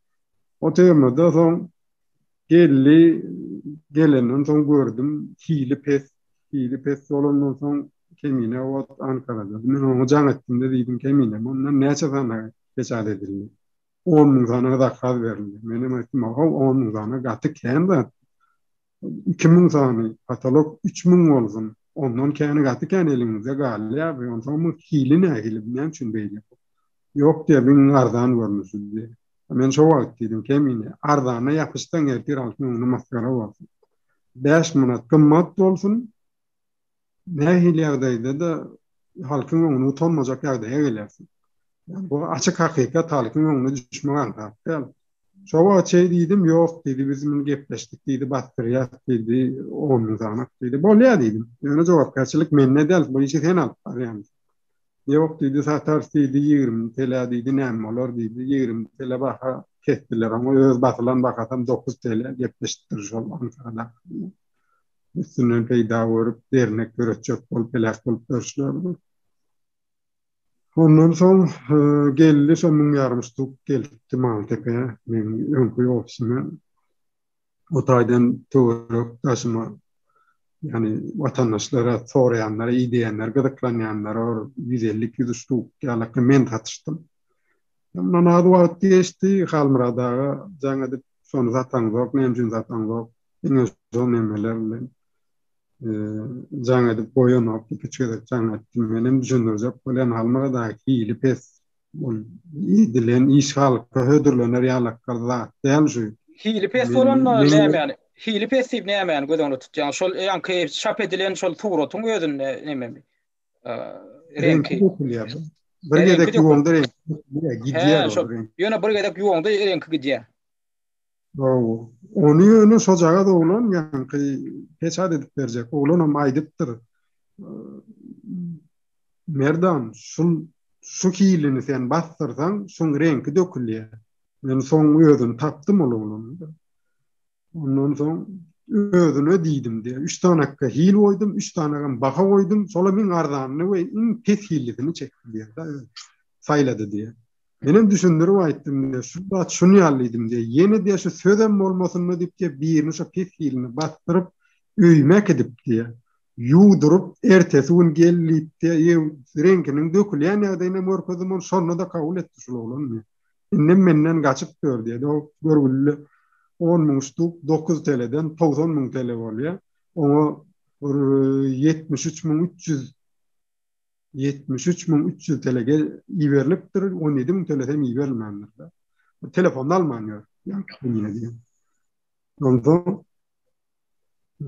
O temada soň geldi, gelenden soň gördüm, hili pes, hili pes bolandan soň Kemine o Ankarada. Men oňa jaň etdim-de diýdim, Kemine, mundan näçe sany peçat edildi. On müň sany zakaz berildi. Menem aýtdym, How, on müň sany gaty kän zat. 2000 sany, katalog 3000 bolsun. Ondan käni gaty kän eliňizde galýar. Onsoň muň hili nähili, näme üçin beýle? Ýok diýýär, bu iň arzan görnüşi diýýär. Men şo wagt diýdim, Kemine, arzana ýapyşsaň ertir halkyň öňünde masgara bolarsyň. 5 manat gymmat bolsun, nähili ýagdaýda-da halkyň öňünde utanmajak ýagdaýa gelersiň. Ýani bu açyk hakykat halkyň öňüne düşmek aňsat däl. Şo wagt şeý diýdim, ýok diýdi, biz muny gepleşdik diýdi, basdyrýas diýdi, on müň sanak diýdi. Bolýar diýdim. Ýöne jogapkärçilik mende däl, bu işi sen alyp barýaň. Ýok diýdi, satarys diýdi, 20 TL diýdi, näme bolar diýdi, 20 TL baha kesdiler. Oňa öz basylan bahasam 9 TL gepleşipdir şol Ankarada. Üstünden peýda görüp, dernek döretjek bolup, heläk bolup ýörüşlerdi. Ondan soň geldi, şo müň ýarym ştuk gelipdi Maltepe, meň öňki ofisime. O taýdan töwerek daşyma, ýagny watandaşlara, soraýanlara, ideýänlere, gyzyklanýanlara bir 150-200 ştuk ýalakly men satyşdym. Ondan az wagt geçdi, Halmyrat aga jaň edip, şony sataňzok, näme üçin sataňzok? Diňe şol nemeler bilen jaň edip goýanok, iki-üç gezek jaň etdim. Menem düşündirjek bolýan, Halmyrat aga hili pes. Ol edilen iş halka hödürlener ýalakgal zat däl şu. Hili pes bolanda nämäni? Hili pes diýip nämäni göz öňünde tutýaň? Şol ýaňky çap edilen şol suratyň özünde nememi? Reňki dökülýär. Bir gezek ýuwaňda reňki gidýär. Ýöne bir gezek ýuwaňda reňki gidýär. Hawa. Ony ýöne şojagaz oglan ýaňky peçat edip berjek oglanam aýdypdyr. Merdan, şul şu hilini sen basdyrsaň, şuň reňki dökülýär. Men soň özüni tapdym ol oglanyň. Ondan soň özüne diýdim diýýär. Üç sanakka hil goýdum, üç sanagam baha goýdum. Şolam iň arzanyny we iň pes hillisini çekdi diýýär-de. Saýlady diýýär. Menem düşündirip aýtdym diýýär. Şu zat şuny ýaly diýdim diýýär. Ýene diýýär şu sözem bolmasyn-da diýip diýýär, birini şo pes hilini basdyryp öýüme äkidip diýýär. Ýuwduryp, ertesi gün gel diýip diýýär, reňkiniň dökülýän ýagdaýynam görkezdim, ony şonda-da kabul etdi şul oglan diýýär. Indem menden gaçyp ýör diýýär. O görgüli 10 müň ştuk 9 TL-den 90 müň TL bolýar. Oňa bir 73 müň 300 73 müň 300 TL iberilipdir, 17 müň TL hem iberilmändir. Telefonyny alman ýör. Ýa, Onsoň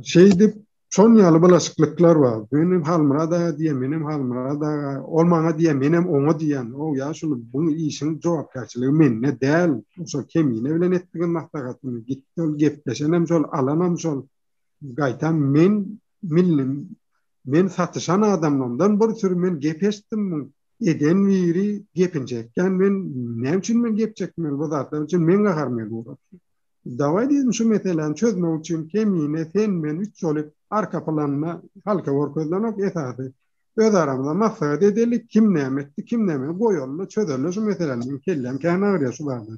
Şeýdip, şon ýaly bulaşyklyklar bar. Menem Halmyrat aga diýen, menem Halmyrat aga, ol maňa diýen, menem oňa diýen. O ýaşuly, bu işiň jogapkärçiligi mende däl. Şol Kemine bilen etdigen maslahatyny. Gitdi ol gepleşenem şol, alanam şol. Gaýtam men millim, men satyşan adamlardan bir sürü men gep eşitdim. Eden biri gepini çekýän men, näme üçin men gep çekmeli bu zatlar üçin meň gaharym gelip ugrapdy. Dawaý diýdim şu meseläni çözmek üçin Kemine, sen, men üç bolup arka planda halka görkezilenok esasy öz aramyzda maslahat edeli kim näme etdi kim näme goýaly çözeli şu meseläni meň kelläm kän agyrýar şu barada.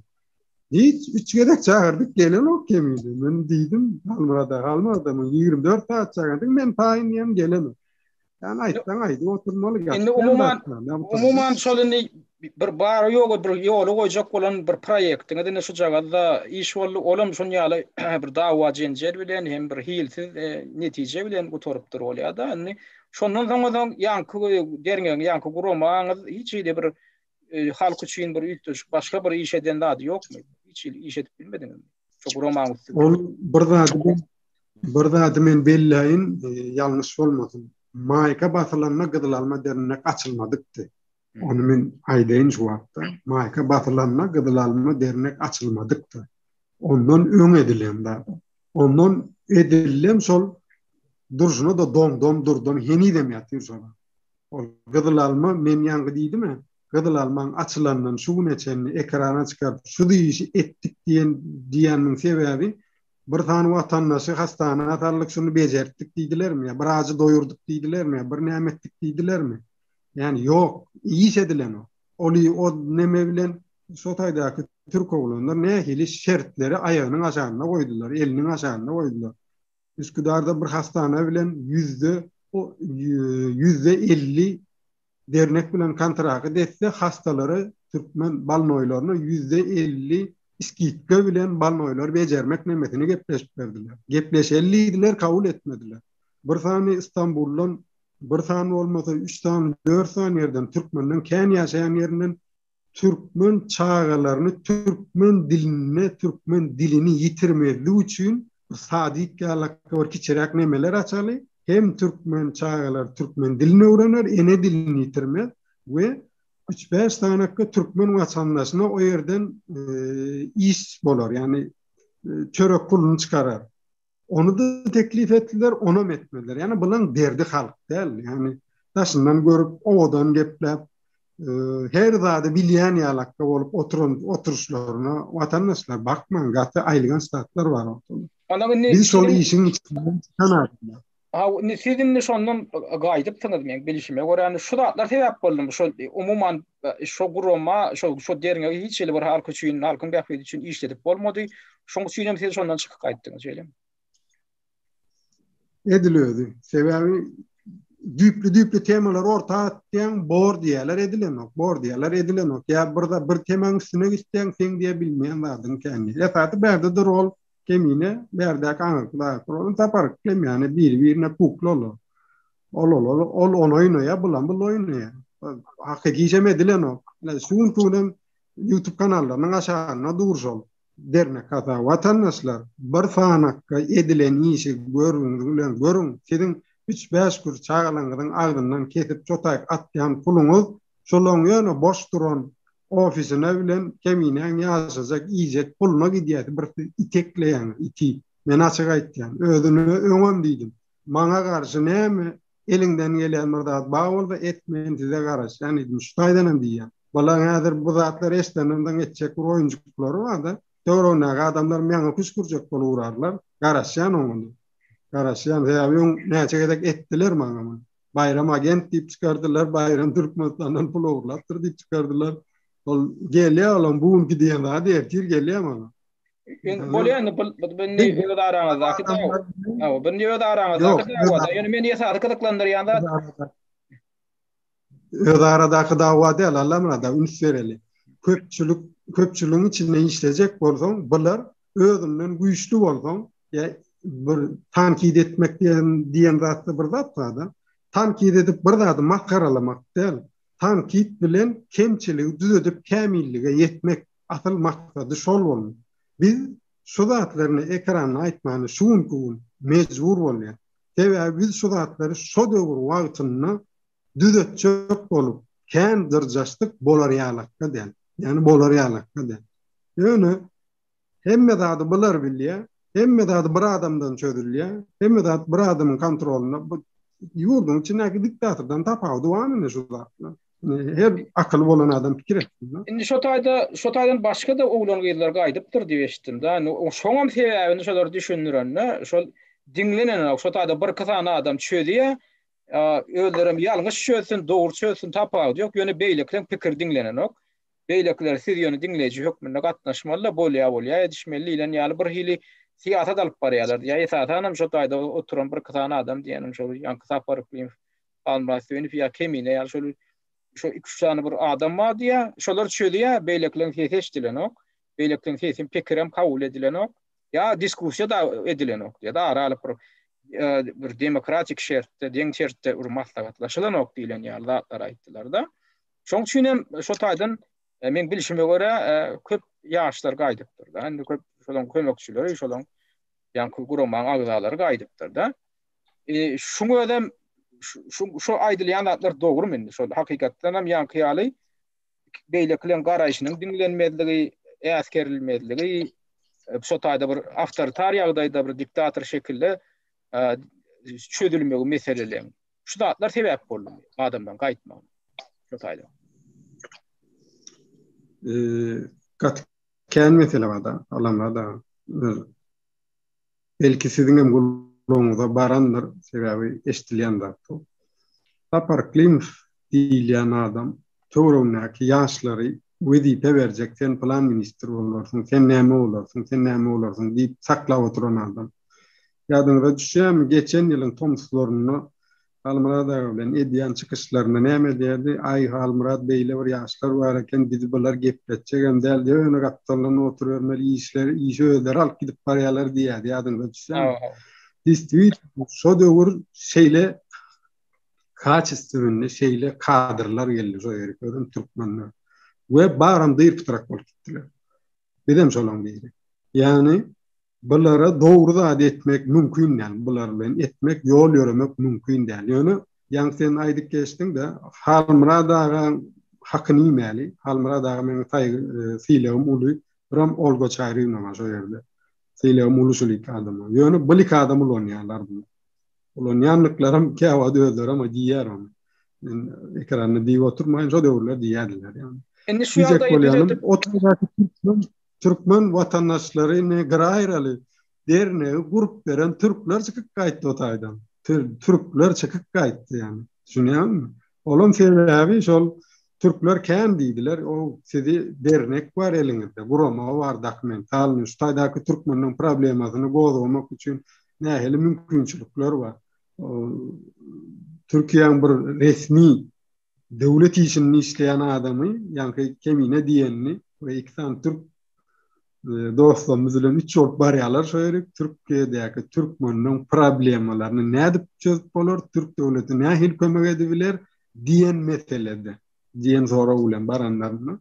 Hiç üç gezek çagyrdyk gelenok Kemine men diýdim Halmyrat aga Halmyrat aga 24 sagat çagyrdyk men taýyn diýem gelenok. Ýani aýtsaň aýdyp oturmaly. Indi umuman umuman şol indi bir bary ýogy bir ýola goýjak bolan bir proýektiňiz indi şujagazda iş boldy. Olam şun ýaly bir dawa jenjel bilen hem bir hilsiz e, netije bilen gutarypdyr bolýar-da. Indi şondan soň soň ýaňky derňegiň ýaňky guramaňyz hiç hili bir e, halk üçin bir üýtgeşik başga bir iş eden zady ýokmy? Hiç hili iş edip bilmediňizmi? Şu guramaň üsti. Ol bir zady bir zady men belläýin, e, ýalňyş bolmasyn. Maýka basylanda gyzyl alma dernek açylmadykdy. Ony men aýdaýyn şu wagtda. Maýka basylanda gyzyl alma dernek açylmadykdy. Ondan öň edilen zat. Ondan edilem şol durşuna-da doňdam durdam henizem ýatyr şol. Ol gyzyl alma men ýaňky diýdim-ä, gyzyl almaň açylandan şu güne çenli ekrana çykaryp şu işi etdik diýen diýeniniň sebäbi bir sany watandaşy hastana saldyk şuny bejertdik diýdilermi ýa bir ajy doýurdyk diýdilermi ýa bir näme etdik diýdilermi? Ýani ýok, iş edilenok. Ol o neme bilen şo taýdaky türk oglanlar nähili şertleri aýagynyň aşagynda goýdular, eliniň aşagynda goýdular. Üsküdarda bir hastana bilen ýüzde 50% dernek bilen kontrakat etse hastalary türkmen balnoýlaryna 50% skitka bilen balnoýlary bejermek nemesini gepleşip berdiler. Gepleşeli diýdiler, kabul etmediler. Bir sany Istanbuldan bir sany bolmasa üç sany, dört sany ýerden türkmenden kän ýaşaýan ýerinden türkmen çagalaryny türkmen dilinde türkmen dilini ýitirmezlik üçin bir sadik ýalak bir kiçiräk nemeler açaly hem türkmen çagalary türkmen dilini öwrener ene dilini ýitirmez we üç bäş sanakka türkmen watandaşyna o ýerden iş bolar ýagny çörek puluny çykarar. Ony-da teklip etdiler, onam etmediler. Ýagny bulaň derdi halk däl. Ýagny daşyndan görüp, owadan gepläp, her zady bilýän ýalakda bolup oturan oturyşlaryna watandaşlar bakmaň, gaty aýylganç zatlar bar ortada. Onda indi Biz şol işiň içinden çykan adamlar. Ha, indi siz indi şondan gaýdypsyňyz meň bilşime görä, indi şu zatlar sebäp boldumy? Şol umuman şo gurama, şo şo derňewi hiç hili bir halk üçin, halkyň bähbidi üçin işledip bolmady. Şoň üçin hem siz şondan çykyp gaýtdyňyz, şeýlemi? Edil özi. Sebäbi düýpli-düýpli temalary orta atýaň, bor diýýärler, edilenok, bor diýýärler, edilenok. Ýa bir bir temaň üstüne gitseň, seň diýe bilmeýän zadyň kän. Esasy bärde-de rol Kemine bärdäki aňyrky zat roluny tapar kemýäne biri-birine kukla olar. Ol ol ol ol ony oýnaýar, bulam bul oýnaýar. Hakyky işem edilenok. Ine şu günki günem YouTube kanallarynyň aşagynda dur şol dernek hasaby. Watandaşlar, bir sanakga edilen işi görüňiz bilen görüň. Siziň üç-bäş kür çagalaňyzyň agzyndan kesip çotaýyk atýan puluňyz şolaň ýöne boş duran ofisine bilen keminäň ýaşajak iýjek puluna gidýäsi bir siz itekleýäňiz iti men açyk aýtýan özüne öňem diýdim maňa garşy näme eliňden gelýän bir zat bar bolsa et men size garaşýan diýdim şu taýdanam diýýän balaň häzir bu zatlary eşidenden soň etjek bir oýunjyklary barda. Töweregindäki adamlar maňa küşgürjek bolup urarlar. Garaşýan oňa. Garaşýan, sebäbi öň näçe gezek etdiler maňa muny. Baýram agent diýip çykardylar, Baýram Türkmenistandan pul ogurlapdyr diýip çykardylar. Ol gelýär olam bu günki diýen zady ertir gelýär maňa. Bolýar indi bu bu indi öz araňyzdaky dawa. Hawa, bu indi öz araňyzdaky dawa. Ýöne meni esasy gyzyklandyrýan zat Öz aradaky dawa däl, Allamyrat aga, üns bereli. Köpçülik, köpçüligiň içinde işlejek bolsaň, bular özünden güýçli bolsaň, ýa bir tankyt etmek diýen diýen zatda bir zat bar-da. Tankyt edip bir zady masgaralamak däl. Tankyt bilen kemçiligi düzedip kämillige ýetmek asyl maksady şol bolmaly. Biz şu zatlaryny ekranda aýtmany şu günki gün mejbur bolýar. Sebäbi biz şu zatlary şo döwür wagtynda düzetjek bolup kän dyrjaşdyk bolar ýalakda däl. Ýagny bolar ýalakda däl. Ýöne hemme zady bular bilýär, hemme zady bir adamdan çözülýär, hemme zat bir adamyň kontrolynda. Bu ýurduň içindäki diktatordan tapawudy bar indi şu zatlar. Her akyly bolan adam pikir etsin. Indi şo taýda, şo taýdan başga-da oglan-gyzlar gaýdypdyr diýip eşitdim-de. Indi şoňam sebäbini şolar düşündirende, şol diňlenenok, şo taýda birki sany adam çözýär, Özlerem ýalňyş çözsün, dogry çözsün tapawudy ýok, ýöne beýlekileň pikiri diňlenenok. Beýlekiler siz ýöne diňleýji hökmünde gatnaşmaly-da, bolýa bolýa edişmeli diýlen ýaly bir hili syýasat alyp barýarlar. Ýa esasanam şo taýda oturan birki sany adam diýenim şol ýaňky Sapar Yklimow, Halmyrat Söýünow ýa Kemine ýaly şol şo iki-üç sany bir adam bar diýýär. Şolar çözýär, beýlekileň sesi eşidilenok. Beýlekileň sesi, pikirem kabul edilenok. Ýa diskussiýa da edilenok diýýär. Ara alyp bir bir demokratik şertde, deň şertde bir maslahatlaşylanok diýlen ýaly zatlar aýtdylar-da. Şoň üçin hem şo taýdan e, men bilşime görä e, köp ýaşlar gaýdypdyr-da. Indi köp şolaň kömekçileri, şolaň ýaňky guramaň agzalary gaýdypdyr-da. E, şuň özem şu şu aýdylýan zatlar dogrumy indi? Şol hakykatdan hem ýaňky ýaly beýlekileň garaýşynyň diňlenmezligi, äsgerilmezligi, şo taýda bir awtoritar ýagdaýda bir diktator şekilde çözülmegi meseleleň. Şu zatlar sebäp boldy adamlaryň gaýtmagyna. Şo taýda. Gaty kän mesele bar-da, Allamyrat aga. Belki siziň hem gulagyňyza barandyr, sebäbi eşidilýän zat bu. Sapar Klimow diýilýän adam töweregindäki ýaşlary wezipe berjek, sen pylan ministr bolarsyň, sen näme bolarsyň, sen näme bolarsyň diýip saklap oturan adam. Ýadyňyza düşýärmi, geçen ýylyň tomuslarynda Halmyrat aga bilen edýän çykyşlarynda näme diýerdi? Aý, Halmyrat beýle bir ýaşlar bar eken, bizi bular gepletjegem däl, ýöne gapdaldan oturybermeli, işleri, işi özleri alyp gidip barýarlar diýerdi, ýadyňyza düşýärmi? Distwitno, şo döwür şeýle kaçestwenny şeýle kadrlar geldi şo ýere, özem türkmenler. We baram dyr-pytrak bolup gitdiler. Bizem şolaň biri. Ýagny Bulara dogry zat etmek mümkin däl. Bular bilen etmek, ýol ýöremek mümkin däl. Ýöne ýaňy sen aýdyp geçdiň-de, Halmyrat agaň hakyny iýmäli. Halmyrat aga meniň saýgy, sylagym uly. Biram Olga Çaryýewna bar şo ýerde. Sylagym uly şul iki adama. Ýöne bul iki adam ulanýarlar buny. Ulanýandyklaram käwagt özlerem diýýär ony. Men ekranda diýip oturmaýyn, şo döwürler diýýärdiler ýagny. Indi şu ýagdaýy düzedip, Türkmen watandaşlary indi gyra aýraly dernegi gurup beren türkler çykyp gaýtdy o taýdan. Türkler çykyp gaýtdy ýagny. Düşünýäňmi? Olam sebäbi şol türkler kän diýdiler, o sizi dernek bar eliňizde, gurama bar dokumentalny, şu taýdaky türkmeniň problemasyny gozgamak üçin nähili mümkinçilikler bar. Türkiýäň bir resmi döwlet işinde işleýän adamy, ýaňky Kemine diýenini we iki sany türk e, dostlarymyz bilen üç bolup barýarlar şo ýere Türkiýedäki türkmenleň problemalaryny nädip çözüp bolar, türk döwleti nähili kömek edibiler diýen meselede diýen sorag bilen baranlarynda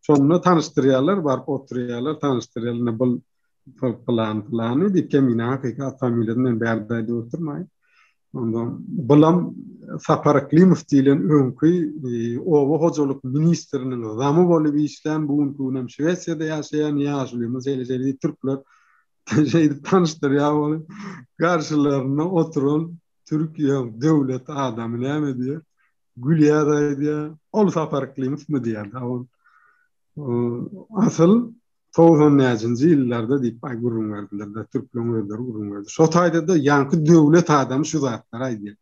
şonda tanyşdyrýarlar, baryp oturýarlar, tanyşdyrýarlar, ine bul plan plany diýip Kemine hakykat familiýasyny men bärde aýdyp oturmaýyn. Ondan bulam Sapar Yklimow diýlen öňki e, oba hojalyk ministriniň zamy bolup işlän, bu günki günem Şwesiýada ýaşaýan ýaşulymyz şeýle şeýle diýip türkler şeýdip tanyşdyrýar ony. Garşylarynda oturan Türkiýäň döwlet adamy näme diýýär? Gülýär aýdýar. Ol Sapar Yklymowmy diýýär. Ol asyl. 90 näçinji ýyllarda diýip aý gürrüň berdiler-de, türkleriň özleri gürrüň berdi. Şo taýda-da ýaňky döwlet adamy şu zatlary aýdýar.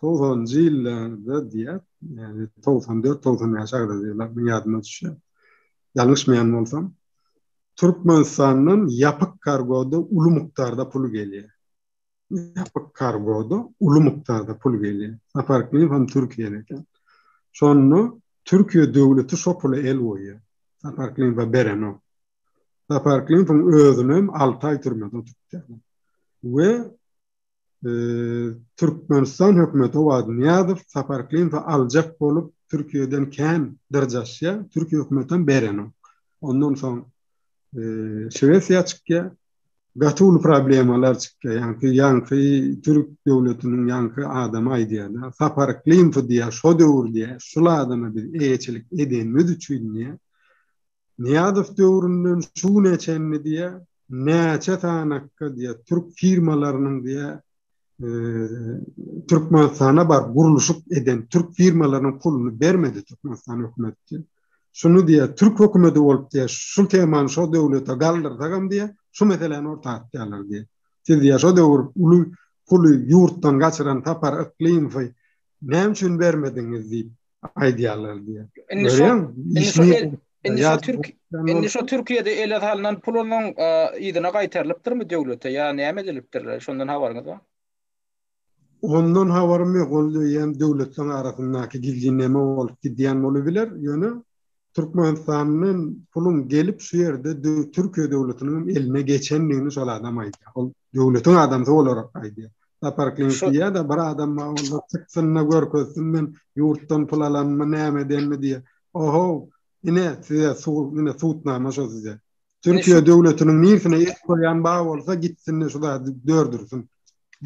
Togsanynjy ýyllarda diýýär, ýagny 94, 95 agzalýarlar, men ýadyma düşýär. Ýalňyşmaýan bolsam, Türkmenistandan ýapyk kargoda uly mukdarda pul gelýär. Ýapyk kargoda uly mukdarda pul gelýär. Sapar Klymow hem Türkiýede eken. Şonda Türkiýe döwleti şo pula el goýýar. Sapar Klymowa berenok. Sapar Klymowyň özünem 6 aý türmede oturtýarlar. We Türkmenistan hökümeti o wagt Nyýazow Sapar Klymowy aljak bolup Türkiýeden kän dyrjaşýar. Türkiýe hökümetem berenok. Ondan soň Şwesiýa çykýar. Gaty uly problemalar çykýar. Ýaňky ýaňky türk döwletiniň ýaňky adamy aýdýar-da, Sapar Klymow diýýär, şo döwür diýýär, şul adama biz eýeçilik edenimiz üçin diýýär. Nyýazow döwründen şu güne çenli diýýär, näçe sanakka diýýär, türk firmalarynyň diýýär, Türkmenistana baryp gurluşyk eden türk firmalarynyň puluny bermedi Türkmenistan hökümeti diýýär. Şuny diýýär, türk hökümeti bolup diýýär, şu temany şo döwlete galdyrsagam diýýär, şu meseläni orta atýarlar diýýär. Siz diýýär, şo döwür uly puly ýurtdan gaçyran Sapar Yklymowy näme üçin bermediňiz diýip aýdýarlar diýýär. Indi şo indi şo indi şo türk indi şo Türkiýede ele salnan pul onuň yzyna gaýtarylypdyrmy döwlete ýa näme edilipdirler? Şondan habaryňyz bar? Ondan habarym ýok. Ol diýýän döwletleriň arasyndaky gizlin neme bolup gidýän bolubiler. Ýöne Türkmenistandan puluň gelip şu ýerde Türkiýe döwletiniň hem eline geçendigini şol adam aýdýar. Ol döwletiň adamsy bolarak aýdýar. Sapar Klymow diýýär-de, bir adam bar onda çyksyn-da görkezsin men ýurtdan pul alanymy näme edenimi diýýär. Ohow, ine size ine sudnama şo size. Türkiýe döwletiniň nirsine el goýan bar bolsa gitsin-de şu zady dördürsin.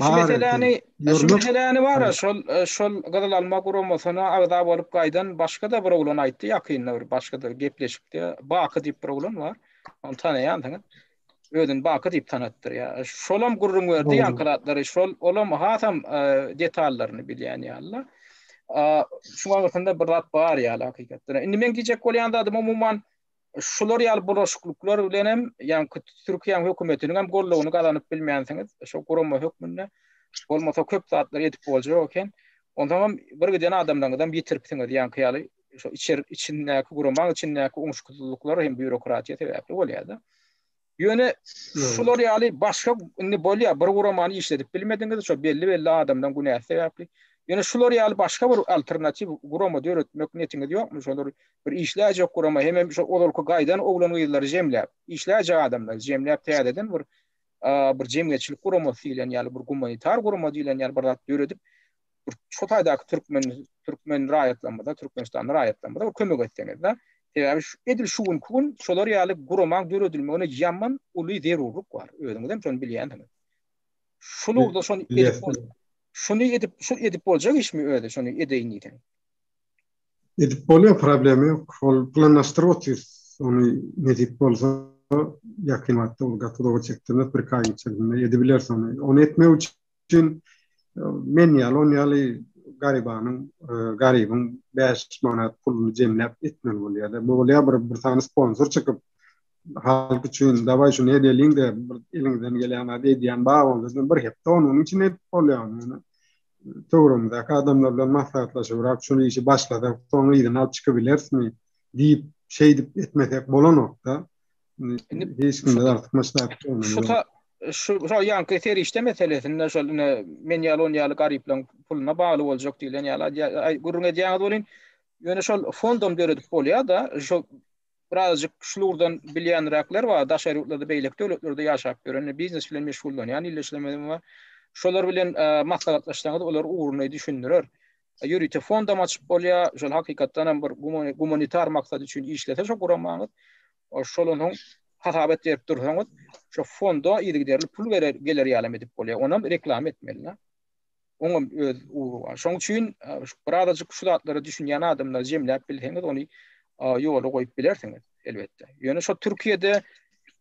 Şu meseläni, şu meseläni bar şol şol Gyzyl Alma guramasyna agza bolup gaýdan başga-da bir oglan aýtdy ýakynda bir başga-da gepleşikde Baky diýip bir oglan bar. Ony tanaýansyňyz. Özüni Baky diýip tanatdyrýar. Şolam gürrüň berdi ýaňky zatlary. Şol olam hasam e, detallaryny bilýän ýaly. Şu aňyrsynda bir zat bar ýaly hakykatdan. Indi men diýjek bolýan zadym umuman Şular ýaly bulaşyklyklar bilen hem, ýaňky Türkiýäň hökümetiniň hem goldawyny gazanyp bilmänsiňiz, şo gurama hökmünde. Bolmasa köp zatlar edip boljak eken. Onsoň hem bir giden adamlaryňyzam ýitiripsiňiz, ýaňky ýaly şo içer içindäki guramaň içindäki oňşuksyzlyklar hem býurokratiýa sebäpli bolýar-da. Ýöne şular ýaly başga indi bolýar, bir guramany işledip bilmediňiz, şo belli-belli adamlaryň günäsi sebäpli. Ýöne şular ýaly başga bir alternatiw gurama döretmek netiňiz ýokmy? Şolar bir işläýjek gurama hemem şo ozalky gaýdan oglan-gyzlary jemläp, işläýjek adamlary jemläp täzeden bir bir jemgyýetçilik guramasy diýlen ýaly, bir gumanitar gurama diýlen ýaly bir zat döredip, bir şu taýdaky türkmen türkmen raýatlarymyza, Türkmenistanly raýatlarymyza bir kömek etseňiz-de. Sebäbi şu, edil şu günki gün şolar ýaly guramaň döredilmegine ýaman uly zerurlyk bar. Özüňiz hem şony bilýänsiňiz. Şul ugurda şony edip bol, şuny edip, şu edip boljak işmi özi, şony edeýin diýseň. Edip bolýar, problema ýok. Ol planlaşdyryp otyrys. Ony nesip bolsa ýakyn wagtda ol gaty uzaga çekdirmez, bir-iki aýyň içerisinde edibileris ony. Ony etmek üçin Üçin men ýaly, on ýaly garybanyň, garybyň 5 manat puluny jemläp etmeli bolýar. Bu bolýar bir bir sany sponsor çykyp halk üçin dawaý şuny edeliň-de bir eliňizden gelýän zady edýän bar bolsa bir hepde onuň üçin edip bolýar. Ýöne töweregimizdäki adamlar bilen maslahatlaşybrak şuny işi başlasak, soň yzyna alyp çykybilerismi diýip şeýdip etmesek bolanok-da. Indi hiç kimde artykmaç zat ýok. Şu şu şu ýaňky serişde meselesinde şol ine men ýaly on ýaly garyplaryň puluna bagly boljak diýlen ýaly gürrüň edýäňiz welin ýöne şol fondam döredip bolýar-da şo birazajyk şul ugurdan bilýänräkler bar daşary ýurtlarda beýleki döwletlerde ýaşap ýören biznes bilen meşgullanýan ildeşlerimiz bar. Şolar bilen maslahatlaşsaňyz olar ugruny düşündirer. Ýörite fondam açyp bolýar. Şol hakykatdan hem bir gumanitar maksat üçin işlese şo guramaňyz Şol onuň hasabat berip dursaňyz, şo fonda yzygiderli pul berer, geler ýalam edip bolýar. Onam reklama etmeli. Oňam öz ugry bar. Şonuň üçin birazajyk şu zatlara düşünýän adamlary jemläp bilseňiz, ony ýola goýup bilersiňiz, elbetde. Ýöne şo Türkiýede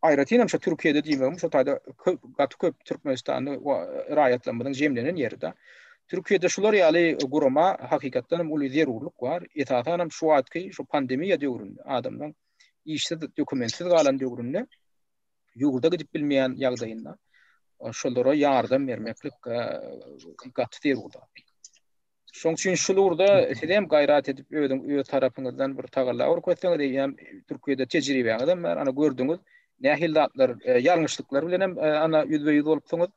aýratyn hem şo Türkiýede diýmegim, şo taýda köp, gaty köp Türkmenistanly raýatlarymyzyň jemlenen ýeri-de. Türkiýede şular ýaly gurama hakykatdan hem uly zerurlyk bar. Esasan hem şu wagtky şu pandemiýa döwründe adamlaryň. işsiz, dokumentsiz galan döwründe ýurda gidip bilmeýän ýagdaýynda şolara ýardam bermeklik gaty zerur. Şoň üçin şul ugurda siz hem gaýrat edip özüň öz tarapyňyzdan bir tagalla görkezseňiz, eýýäm Türkiýede tejribäňiz hem bar, ana gördüňiz, nähili zatlar, ýalňyşlyklar bilen hem ana ýüzbe-ýüz bolupsyňyz.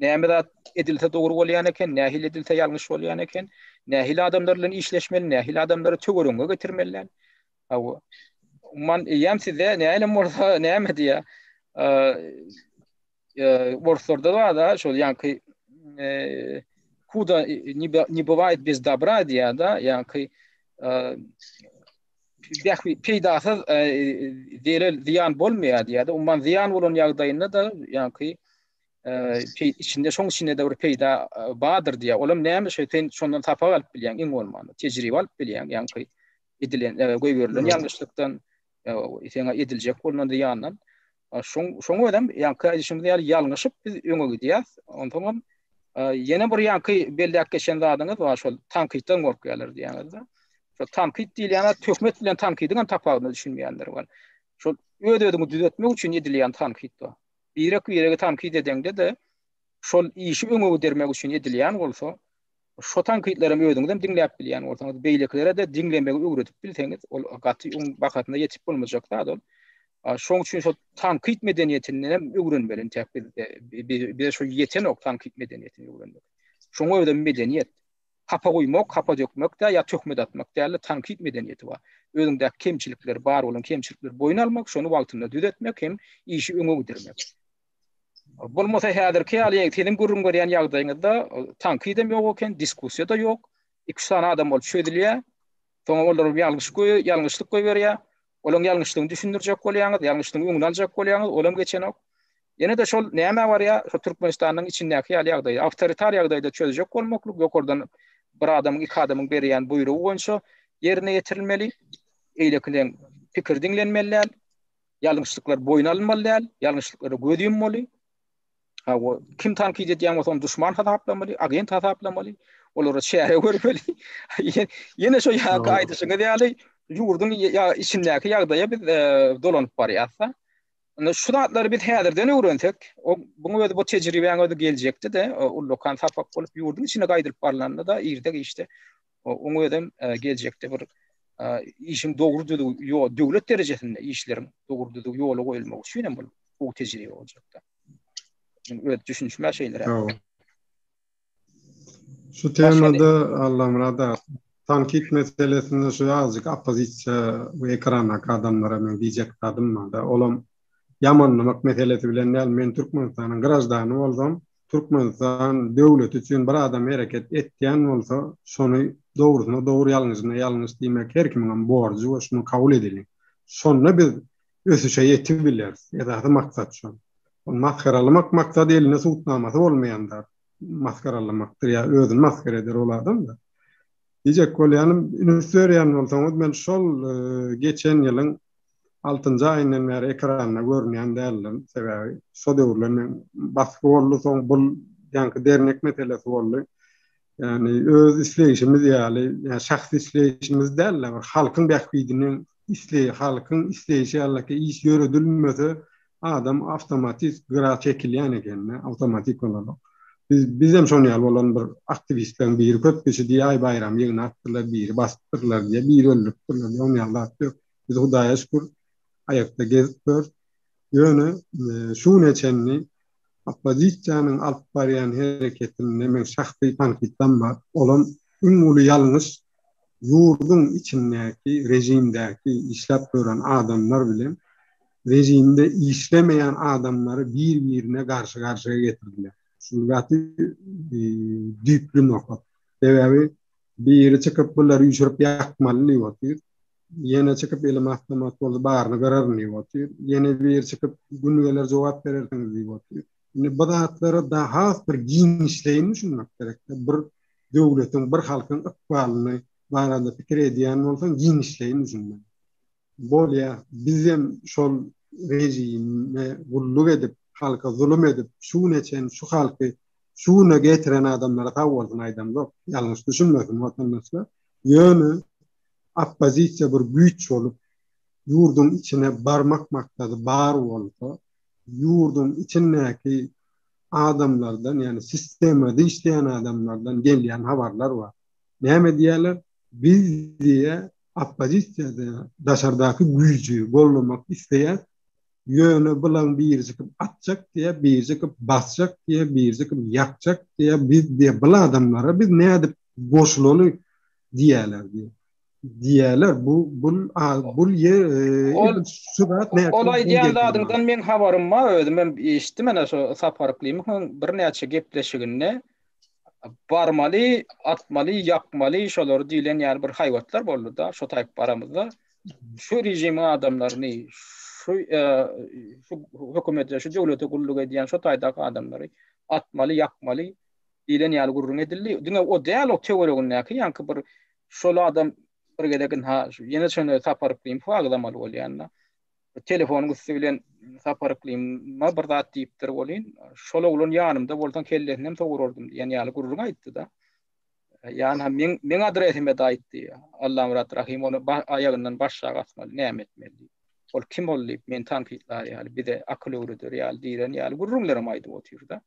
Näme zat edilse dogry bolýan eken, nähili edilse ýalňyş bolýan eken, nähili adamlar bilen işleşmeli, nähili adamlary töweregiňe getirmeli. Hawa. Umuman eýýäm sizde nähilem bolsa näme diýýär? Orslarda bar-da, şol ýaňky Kuda ne bywaýet bez dobra diýýär-de, ýaňky bähbit peýdasyz zelel zyýan bolmaýar diýýär-de. Umuman zyýan bolan ýagdaýynda-da ýaňky içinde şoň içinde-de bir peýda bardyr diýýär. Olam näme şo sen şondan sapak alyp bilýäň iň bolmanda, tejribe alyp bilýäň, ýaňky edilen goýberilen ýalňyşlykdan seňe ediljek bolunan zyýandan. Şoň şoň özem ýaňky aýdyşymyz ýaly ýalňyşyp biz öňe gidýäs. Onsoňam ýene bir ýaňky belläp geçen zadyňyz bar, şol tankytdan gorkýarlar diýýäňizde. Şol tankyt diýilýän zat töhmet bilen tankydyň hem tapawudyna düşünmeýänler bar. Şol öz-özüňi düzetmek üçin edilýän tankyt bar. Birek-biregi tankyt edeňde-de şol işi öňe gidermek üçin edilýän bolsa, Şo tankytlaram özüňizem diňläp bilýän bolsaňyz, beýlekilere-de diňlemegi öwredip bilseňiz, ol gaty oň bahasyna ýetip bolmajak zat ol. Şoň üçin şo tankyt medeniýetinden hem öwrenmeli entäk bizde. Bize şo ýetenok tankyt medeniýetini öwrenmek. Şoň özem medeniýet. Hapa guýmak, hapa dökmek däl ýa töhmet atmak däl-de, tankyt medeniýeti bar. Özüňdäki kemçilikleri, bar bolan kemçilikleri boýun almak, şony wagtynda düzetmek hem işi öňe gidirmek. Bolmasa häzirki ýaly siziň gürrüň berýän ýagdaýyňyzda tankydam ýok eken, diskussiýa-da ýok. Iki-üç sany adam bolup çözülýär. Soňra olar ýalňyş goý, ýalňyşlyk goýberýär. Olaň ýalňyşlygyny düşündirjek bolýaňyz, ýalňyşlygyň öňüni aljak bolýaňyz, olam geçenok. Ýene-de şol nämä barýar? Şol Türkmenistanyň içindäki ýaly ýagdaý, awtoritar ýagdaýda çözjek bolmaklyk, ýokardan bir adamyň, iki adamyň berýän buýrugy boýunça ýerine ýetirilmeli. Eýlekileň pikiri diňlenmeli däl. Ýalňyşlyklar boýun alynmaly däl, ýalňyşlyklara göz ýummaly. Hawa, kim tankyt edýän bolsa ony duşman hasaplamaly, agent hasaplamaly, olara çäre görmeli. Ýene şo ýaňky aýdyşyňyz ýaly ýurduň içindäki ýagdaýa biz e, dolanyp barýarys. Indi şu zatlary biz häzirden öwrensek, o buň özi bu tejribäň özi geljekde-de ullakan sapak bolup ýurduň içine gaýdylyp barlanda-da irde-giçde Oň özem geljekde bir işiň dogry düzüw ýo döwlet derejesinde işleriň dogry düzüw ýola goýulmagy üçin hem bul gowy tejribe boljakda. Men öz düşünişim şeýleräk. Şu temada Allamyrat aga tankyt meselesinde şu azjyk oppozisiýa we ekrandaky adamlara men diýjek zadym bar-da. Olam ýamanlamak meselesi bilen däl, men Türkmenistanyň graždany bolsam, Türkmenistan döwleti üçin bir adam hereket etýän bolsa, şony dogrusyna dogry, ýalňyşyna ýalňyş diýmek her kimiňem borjy we şuny kabul edeliň. Şonda biz ösüşe ýetip bileris. Esasy maksat şol. Ol masgaralamak maksady elinde subutnamasy bolmaýan zat masgaralamakdyr ýa özüni masgara eder ol adam-da. Diýjek bolýanym, üns berýän bolsaňyz men şol geçen ýylyň altynjy aýyndan bäri ekranda görünýän däldim. Sebäbi şo döwürler men basgy boldy, soň bul ýaňky dernek meselesi boldy. Ýagny öz isleýşimiz ýaly, ýa şahsy isleýşimiz däl-de, bir halkyň bähbidiniň isleýi, halkyň isleýşi ýalyky iş ýöredilmese, adam awtomatik gyra çekilýän eken-de, awtomatik olarak. Biz bizem şonuň ýaly bolan bir aktiwistleriň biri köp kişi diýýär, aý Baýramy ýygnapdyrlar, biri basypdyrlar diýýär, biri öldüripdirler diýýär, onuň ýaly zat ýok. Biz Hudaýa şükür aýakda gezip ýörüs. Ýöne şu güne çenli oppozisiýanyň alyp barýan hereketinde meň şahsy tankytlam bar. Olam iň uly ýalňyş ýurduň içindäki režimdäki işläp ýören adamlar bilen režimde işlemeýän adamlary bir-birine garşy-garşyga getirdiler. Şu gaty düýpli nokat. Sebäbi biri çykyp bulary üýşürip ýakmaly diýip otyr. Ýene çykyp elim awtomat bolsa baryny gyraryn diýip otyr. Ýene biri çykyp gün geler jogap berersiňiz diýip otyr. Indi bu zatlara da has bir giňişleýin düşünmek gerek. Bir döwletiň, bir halkyň ykbalyny barada pikir edýän bolsaň giňişleýin düşünmeli. Bolýa, bizem şol režime gulluk edip, halka zulum edip, şu güne çenli şu halky şu güne getiren adamlara sag bolsun aýdamzok. Ýalňyş düşünmesin watandaşlar. Ýöne oppozisiýa bir güýç bolup, ýurduň içine barmak maksady bar bolsa, ýurduň içindäki adamlardan, ýagny sistemada işleýän adamlardan gelýän habarlar bar. Näme diýýärler? Biz diýýär, oppozisiýada daşardaky güýji goldamak isleýäs, ýöne bulaň biri çykyp atjak diýýär, biri çykyp basjak diýýär, biri çykyp ýakjak diýýär, biz diýýär, bul adamlara biz nädip goşulaly diýýärler diýýär. Diýýärler, bu bul bul ýer ol şu zat näçe Ol aýdýan zadyňdan meň habarym bar, özüm hem eşitdim ene şo Sapar Yklymyň birnäçe gepleşiginde barmaly, atmaly, ýakmaly şolary diýlen ýaly bir haýbatlar boldy-da, şo taýyp baramyzda. Şu režimiň adamlaryny, şu şu hökümete, şu döwlete gulluk edýän şo taýdaky adamlary atmaly, ýakmaly diýlen ýaly gürrüň edildi. Diňe o däl, o töweregindäki ýaňky bir şol adam bir gezek ynha ýene şony Sapar Yklymowy agzamaly bolýan-da. Telefonyň üsti bilen Sapar Yklyma bir zat diýipdir welin, şol oglan ýanymda bolsaň kellesini hem sogurardym diýen ýaly gürrüň aýtdy-da. Ýani meň meň adresime-de aýtdy. Allamyrat Rahym ony aýagyndan başşak asmaly, näme etmeli diýip. Ol kim ol diýip, meni tankytlar ýaly, bize akyl öwreder ýaly diýen ýaly gürrüňlerem aýdyp otyr-da.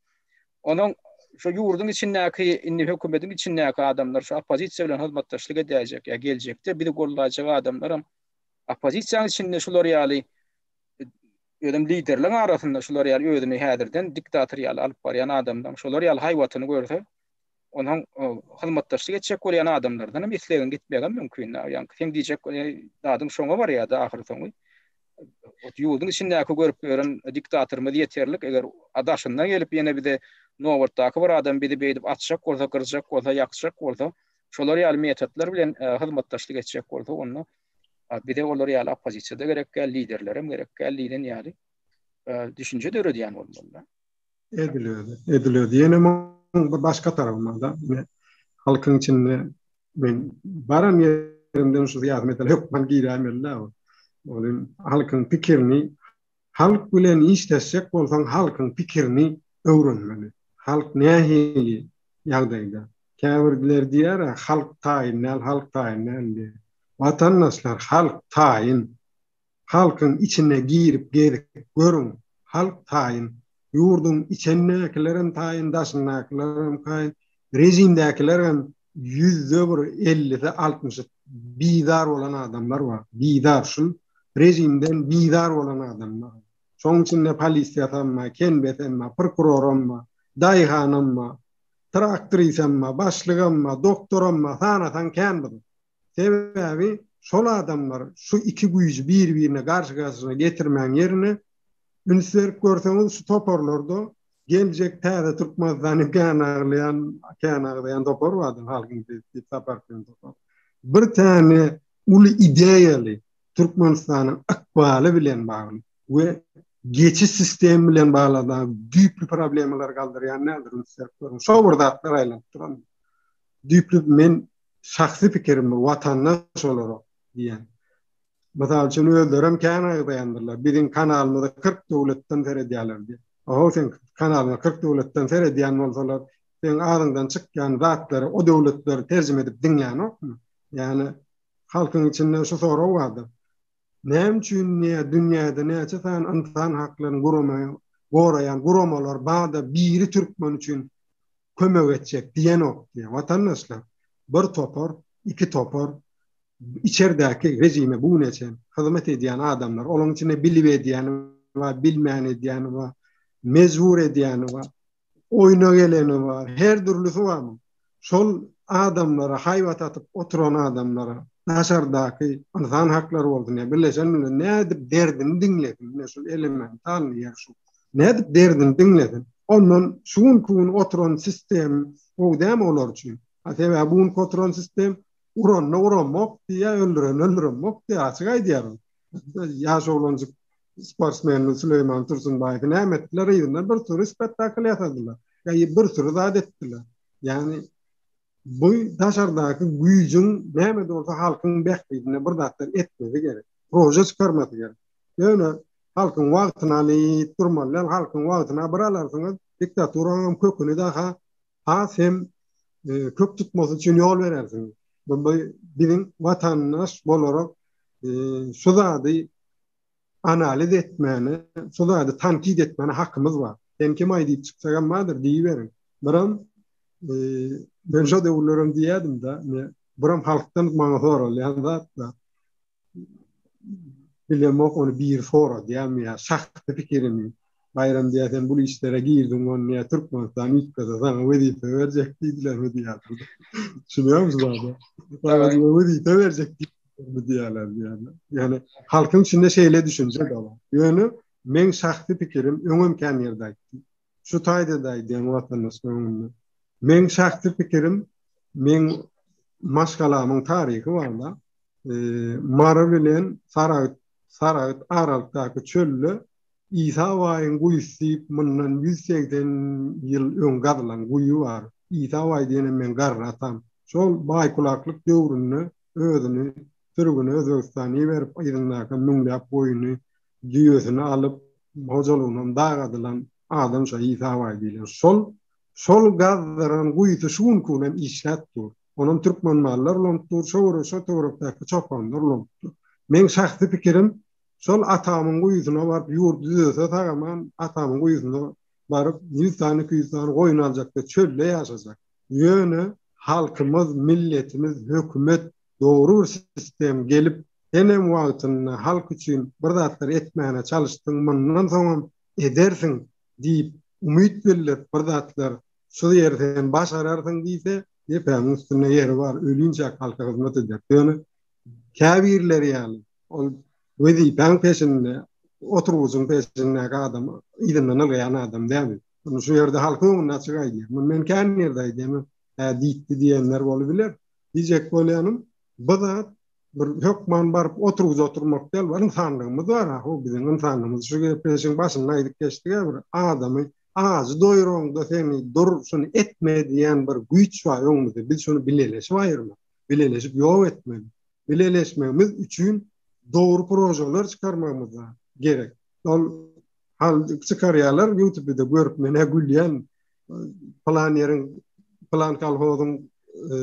Onuň şu ýurduň içindäki, indi hökümetiň içindäki adamlar şu oppozisiýa bilen hyzmatdaşlyk edäýjek ýa geljekde bizi gollaýjak adamlaram oppozisiýanyň içinde şular ýaly özem liderleň arasynda şular ýaly özüni häzirden diktator ýaly alyp barýan adamlaryň şolar ýaly haýbatyny görse, onuň hyzmatdaşlyk etjek bolýan adamlardan hem islegiň gitmegi hem mümkin. Ýaňky seň diýjek zadyň şoňa barýar-da ahyrsoňy. Ýurduň içindäki görüp ýören diktatorymyz ýeterlik. Eger daşyndan gelip ýene bize nobatdaky bir adam bizi beýdip atjak bolsa, gyrjak bolsa, ýakjak bolsa, şolar ýaly metodlar bilen hyzmatdaşlyk etjek bolsa, onda bize olar ýaly oppozisiýa-da gerek däl, liderlerem gerek däl diýlen ýaly düşünje döredýän bolmaly. Edil özi, edil özi. Ýene muň bir başga tarapy bar-da. Ine, halkyň içinde men baran ýerimden şu syýasy mesele hökman giräýmeli-dä ol. Ol halkyň pikirini, halk bilen işleşjek bolsaň halkyň pikirini öwrenmeli. Halk nähili ýagdaýda? Käbirler diýer-ä, halk taýyn däl, halk taýyn däl diýip. Watandaşlar, halk taýyn. Halkyň içine girip gezip görüň, halk taýyn. Ýurduň içindäkilerem taýyn, daşyndakylarem taýyn, režimdäkilerem ýüzde bir ellisi, altmyşy bizar bolan adamlar bar. Bizar, şul režimden bizar bolan adamlar. Şoň içinde polisiýasam bar, kenbesem bar, prokuroram bar, daýhanam bar, traktorisem bar, başlygam bar, doktoram bar, sanasaň kän bu. Sebäbi şol adamlar şu iki güýji bir-birine garşy-garşyna getirmäň ýerine, üns berip görseňiz şu toparlarda geljek täze Türkmenistany kän aglaýan, kän agzaýan topar bardyr, Halkyň sesi diýip sapar bilen topar. Bir täne uly ideýaly Türkmenistanyň ykbaly bilen bagly we geçiş sistemi bilen bagly düýpli problemalary galdyrýan däldir, üns berip görüň. Şo bir zatlar aýlanyp duran. Düýpli men şahsy pikirim bu, watandaş olarak diýen. Mysal üçin özlerem kän agzaýandyrlar. Biziň kanalymyza 40 döwletden seredýärler diýip. Oho sen kanalyňa 40 döwletden seredýän bolsalar, seň agzyňdan çykýan zatlary o döwletler terjime edip diňlänokmy? Ýagny halkyň içinde şu sorag bardyr. Näme üçin diýýär dünýäde näçe sany ynsan haklaryny gurama goraýan guramalar barda biri türkmen üçin kömek etjek diýenok diýýär. Watandaşlar bir topar, iki topar içerdäki režime bu güne çen hyzmat edýän adamlar, olaryň içinde bilip edýäni bar, bilmän edýäni bar, mejbur edýäni bar. Oýna geleni bar, her dürlüsi bar muň. Şol adamlara haýbat atyp oturan adamlara daşardaky ynsan haklary bolsun ýa Birleşen Milletler nädip derdini diňlesin, ine şul elementalnyý ýer şu. Nädip derdini diňlesin? Ondan şu günki gün oturan sistem gowy dämi olar üçin? A sebäbi bu günki oturan sistem uranda uramok diýýär, öldürende öldüremok diýýär, açyk aýdýar ol. Ýaş oglanjyk sportsmenimiz Süleýman Tursunbaýewi näme etdiler? Yzyndan bir süri spektakl ýasadylar. Ýa bir süri zat etdiler. Ýagny bu daşardaky güýjüň näme-de bolsa halkyň bähbidine bir zatlar etmesi gerek. Proje çykarmasy gerek. Ýöne halkyň wagtyny alyp durmaly däl. Halkyň wagtyny bir alarsyňyz, diktaturaňam köküni daha has hem kök tutmasy üçin ýol berersiňiz. Bu biziň watandaş bolarak. şu zady analiz etmäne, şu zady tankyt etmäne hakymyz bar. Sen kim aý diýip çyksagam bardyr diýiberiň. Biram men şo döwürlerem diýýärdim-de, biram halkdan maňa soralýan zat-da. Bilemok ony biri soradýarmy ýa şahsy pikirimi. Baýram diýýär sen bul işlere girdiň ony diýýär Türkmenistan üýtgese saňa wezipe berjek diýdilermi diýýär. Düşünýärmi şu zada? Saňa diýýär wezipe berjek diýdilermi diýýärler diýýärler. Ýani halkyň içinde şeýle düşünje bar. Ýöne meň şahsy pikirim öňem kän ýerde aýtdym. Şu taýda-da aýdýan watandaşlaryň öňünde. Meň şahsy pikirim meň maşgalamyň taryhy barda. Mary bilen Saragt Saragt aralykdaky çölde Isa baýyň guýusy diýip mundan 180 ýyl öň gazylan guýy bar. Isa baý diýenem meň garry atam. Şol baýkulaklyk döwründe özüni sürgüne Özbegistana iberip yzyndaky müňläp goýuny, düýesini alyp hojalygynam dagadylan adam şo Isa baý diýlen. Şol şol gazdyran guýusy şu günki günem işläp dur. Onam türkmenbalylar ulanyp dur, şo göre şo töwerekdäki çopanlar ulanyp dur. Meň şahsy pikirim, şol atamyň guýusyna baryp ýurt düzelse sagaman atamyň guýusyna baryp 100 sany 200 sany goýun aljakda çölde ýaşajak. Ýöne halkymyz, milletimiz, hökümet dogry bir sistem gelip senem wagtynda halk üçin bir zatlar etmäne çalyşdyň mundan soňam edersiň diýip umyt bildirip bir zatlar Şu ýeri sen başararsyň diýse, depämiň üstünde ýeri bar, ölinçäk halka hyzmat eder. Ýöne käbirleri ýaly, ol wezipäň peşinde, oturgyjyň peşindäki adam, yzyndan ylgaýan adam däl. Muny şu ýerde halkyň öňünde açyk aýdýan. Muny men kän ýerde aýdýan. Hä diýipdi diýenler bolubiler. Diýjek bolýanym, bu zat bir hökman baryp oturgyja oturmak däl, bir ynsanlygymyz bar, ho biziň ynsanlygymyz. Şu gepleşigiň başynda aýdyp geçdik-ä bir adamy ajy doýuraňda seni dur şuny etme diýen bir güýç bar öňümizde. Biz şuny bileleşip aýyrmaly. Bileleşip ýok etmeli. Bileleşmegimiz üçin dogry projeler çykarmagymyz gerek. Ol hal çykarýarlar YouTube-da görüp men-ä gülýän plan ýeriň plan kolhozyň e,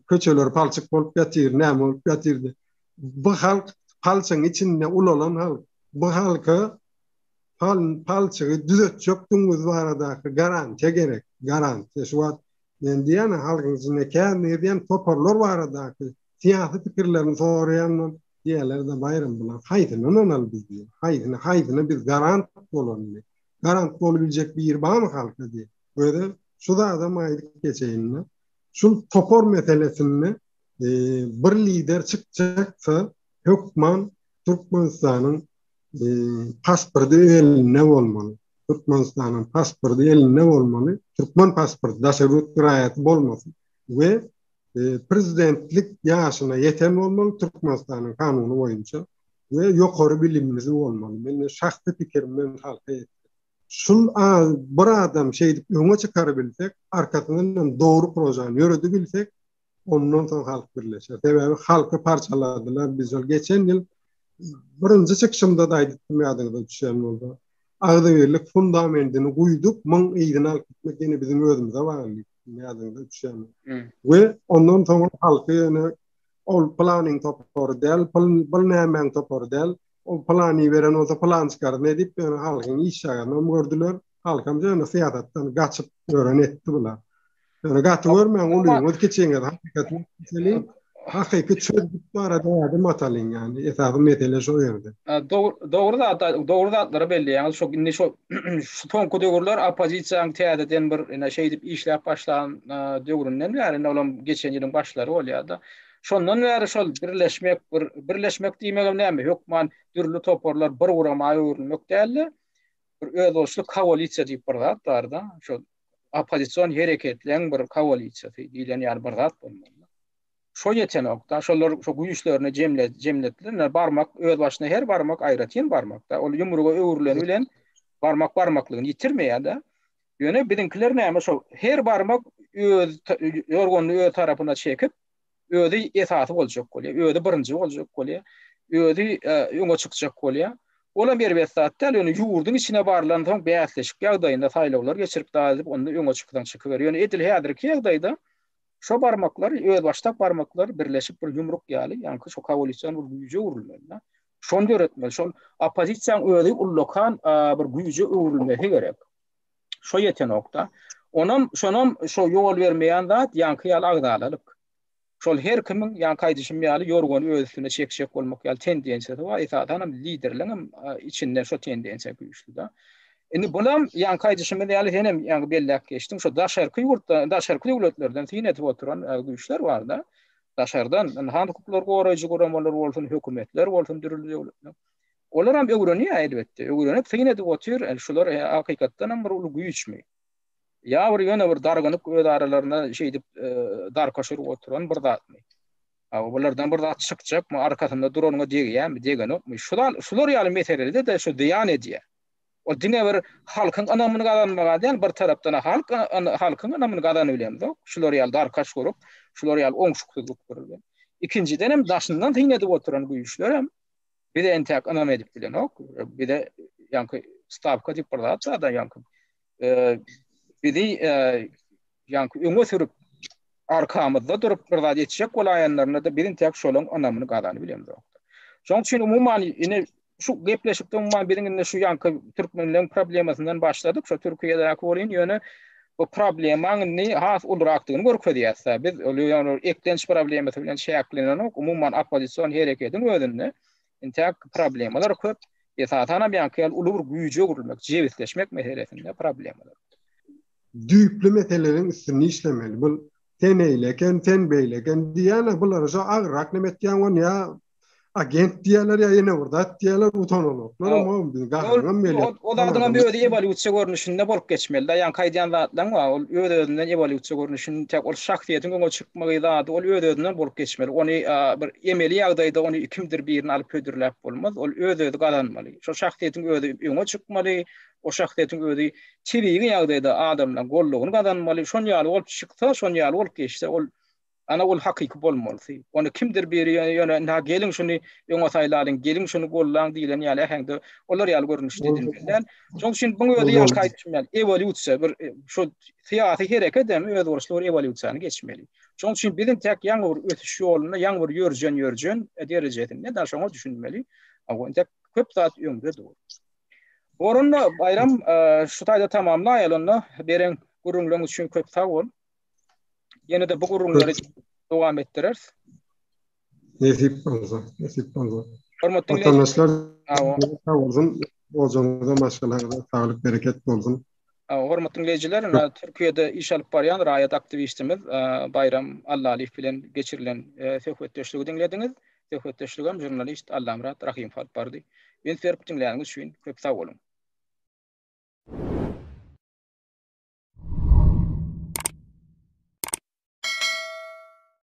köçeleri palçyk bolup ýatyr, näme bolup ýatyr. Bu halk palçygyň içinde ulalan halk. Bu halka pal, palçygy düzetjekdigiňiz baradaky garantiýa gerek. Garantiýa. Şu wagt men diýýän halkyň içinde kän diýen toparlar baradaky syýasy pikirlerini soraýan diýerler-de Baýram bular haýsyny ynanaly biz diýýär. Haýsyny, haýsyna biz garant bolaly. Garant bolubiljek biri barmy halka diýip. Özi şu zadam aýdyp geçeýin. Şul topar meselesinde e, bir lider çykjaksa hökman Türkmenistanyň e, pasporty elinde bolmaly. Türkmenistanyň pasporty elinde bolmaly. Türkmen pasporty daşary ýurt raýaty bolmasyn. We e, prezidentlik ýaşyna ýeten bolmaly Türkmenistanyň kanuny boýunça we ýokary bilimlisi bolmaly. Men şahsy pikirim men halka ýetdim. Şul bir adam şeýdip öňe çykarybilsek, arkasyndan hem dogry projany ýöredibilsek, ondan soň halk birleşer. Sebäbi halky parçaladylar. Biz şol geçen ýyl birinji çykyşymda da aýdypdym ýadyňyza düşýän bolsa. Agzybirlik fundamentini guýduk, muň yzyny alyp gitmek ýene biziň özümize bagly. Ýadyňyza düşýän. We ondan soň halky ýöne ol planyň topary däl, pul nämäň topary däl. Ol plany beren bolsa plan çykar. Ne diýip ýöne halkyň iş ýagynam gördüler. Halkam ýöne syýasatdan gaçyp ýören etdi bular. Ýöne gaty görmäň ulyňyz kiçiňiz hakykatyny aýtmaly. Hakyky çözgüt barada ädim atalyň ýani esasy mesele şo ýerde. Dogry zat dogry zatlary belleýäňiz. Şo indi şo şu soňky döwürler oppozisiýanyň täzeden bir ine şeýdip işläp başlan döwründen bäri indi olam geçen ýylyň başlary bolýar-da. Şondan bäri şol birleşmek bir birleşmek diýmegem näme hökman dürli toparlar bir gurama öwrülmek däl-de bir özboluşly koalisiýa diýip bir zat bar-da. Şol oppozision hereketleň bir koalisiýasy diýlen ýaly bir zat bolmaly. Şo ýetenok-da, şolar şo güýçlerini jemle jemletdiler. Ine barmak öz başyna her barmak aýratyn barmak-da. Ol ýumruga öwrüleni bilen barmak barmaklygyny ýitirmeýär-de. Ýöne biziňkiler näme şo her barmak öz ýorganyny öz tarapyna çekip, özi esasy boljak bolýar, özi birinji boljak bolýar, özi e, öňe çykjak bolýar. Olam erbet zat däl, ýöne ýurduň içine barlan soň bäsleşik ýagdaýynda saýlawlar geçirip da edip, onda öňe çyksaň çykyber. Ýöne edil häzirki ýagdaýda. Şo barmaklar, özbaşdak barmaklar birleşip bir ýumruk ýaly, ýaňky şo koalision bir güýje öwrülmeli. Şony döretmeli. Şol oppozisiýanyň özi ullakan bir güýje öwrülmesi gerek. Şo ýetenok-da. Onam, şonam şo ýol bermeýän zat ýaňky ýaly agzalalyk. Şol her kimiň ýaňky aýdyşym ýaly ýorgany öz üstüne çekjek bolmak ýaly tendensiýasy bar. Esasan hem liderleň hem içinde şo tendensiýa güýçli-de. Indi bulam ýaňky aýdyşymyz ýaly sen hem ýaňky belläp geçdiň, şo daşarky ýurtdan, daşarky döwletlerden syn edip oturan güýçler bar-da. Daşardan ynsan hukuklary goraýjy guramalar bolsun, hökümetler bolsun dürli döwletler. Olar hem öwrenýär elbetde. Öwrenip syn edip otyr. Şular hakykatdan hem bir uly güýçmi? Ýa bir ýöne bir dargynyp öz aralarynda şeýdip darkaş urup oturan bir zatmy? A bulardan bir zat çykjakmy, arkasynda duranyňa degýärmi, degenokmy? Şular, şular ýaly meselede-de şu zyýan edýär. Ol diňe bir halkyň ynamyny gazanmaga däl, bir tarapdan halk halkyň ynamyny gazanyp bilemzok. Şular ýaly darkaş gurup, şular ýaly oňşuksyzlyk gurup. Ikinjiden hem daşyndan syn edip oturan güýçler hem bize entäk ynam edip bilenok. Bize ýaňky stawka diýip bir zat bar-da ýaňky bizi ýaňky öňe sürüp arkamyzda durup bir zat etjek bolaýanlarynda-da biz entäk şolaryň ynamyny gazanyp bilemzok. Şonuň üçin umuman ine şu gepleşikde umuman biziň indi şu ýaňky türkmenleriň problemasyndan başladyk. Şu Türkiýedäki bolýan ýöne bu problemaň indi has ulurakdygyny görkezýär. Biz ol ýöne eklenç problemasy bilen çäklenenok, umuman oppozision hereketiň özünde intäk problemalar köp. Esasan hem ýaňky ýaly uly bir güýje öwrülmek, jebisleşmek meselesinde problemalar. Düýpli meseleleriň üstünde işlemeli. Bu sen eýle eken, sen beýle eken diýýärler. Bulara şo agyrrak neme etýäň ony ýa agent diýýärler ýa ýene bir zat diýýärler, utananoklar amma biziň gaharyňam gelýär. O zadyňam özi ewolýusiýa görnüşinde bolup geçmeli-de. Ýaňky aýdýan zatlaň bar, ol öz-özünden ewolýusiýa görnüşinde, tek ol şahsyýetiň öňe çykmagy zady, ol öz-özünden bolup geçmeli. Ony bir emeli ýagdaýda ony kimdir birini alyp hödürläp bolmaz. Ol öz-özi gazanmaly. Şol şahsyýetiň özi öňe çykmaly, o şahsyýetiň özi tebigy ýagdaýda adamlaryň goldawyny gazanmaly. Şon ýaly bolup çyksa, şon ýaly bolup geçse, ol ana ol hakyky bolmalysy. Ony kimdir biri ýöne ýöne ynha geliň şuny öňe saýlalyň, geliň şuny gollaň diýlen ýaly äheňde olar ýaly görnüşde edilmeli däl. Şonuň üçin buň özi ýaňky aýdyşym ýaly ewolýusiýa bir e, şu syýasy hereket hem özboluşly bir ewolýusiýany geçmeli. Şonuň üçin biz entek ýaňy bir ösüş ýolunda, ýaňy bir ýörjen ýörjen derejesinde da şoňa düşünmeli. Entek köp zat öňde dur. Orunda Baýram e, şu taýda tamamlaýaly onda beren gürrüňleň üçin köp sag bol. Ýene-de bu gürrüňleri dowam etdireris. Nesip bolsa, nesip bolsa. Hormatly watandaşlar, sag bolsun. Ojagyňyza, maşgalaňyza saglyk, bereket bolsun. Hormatly diňleýjiler, ine Türkiýede iş alyp barýan raýat aktiwistimiz Baýram Allalyýew bilen geçirilen söhbetdeşligi diňlediňiz. Söhbetdeşligem žurnalist Allamyrat Rahymow alyp bardy. Üns berip diňläniňiz üçin köp sag boluň.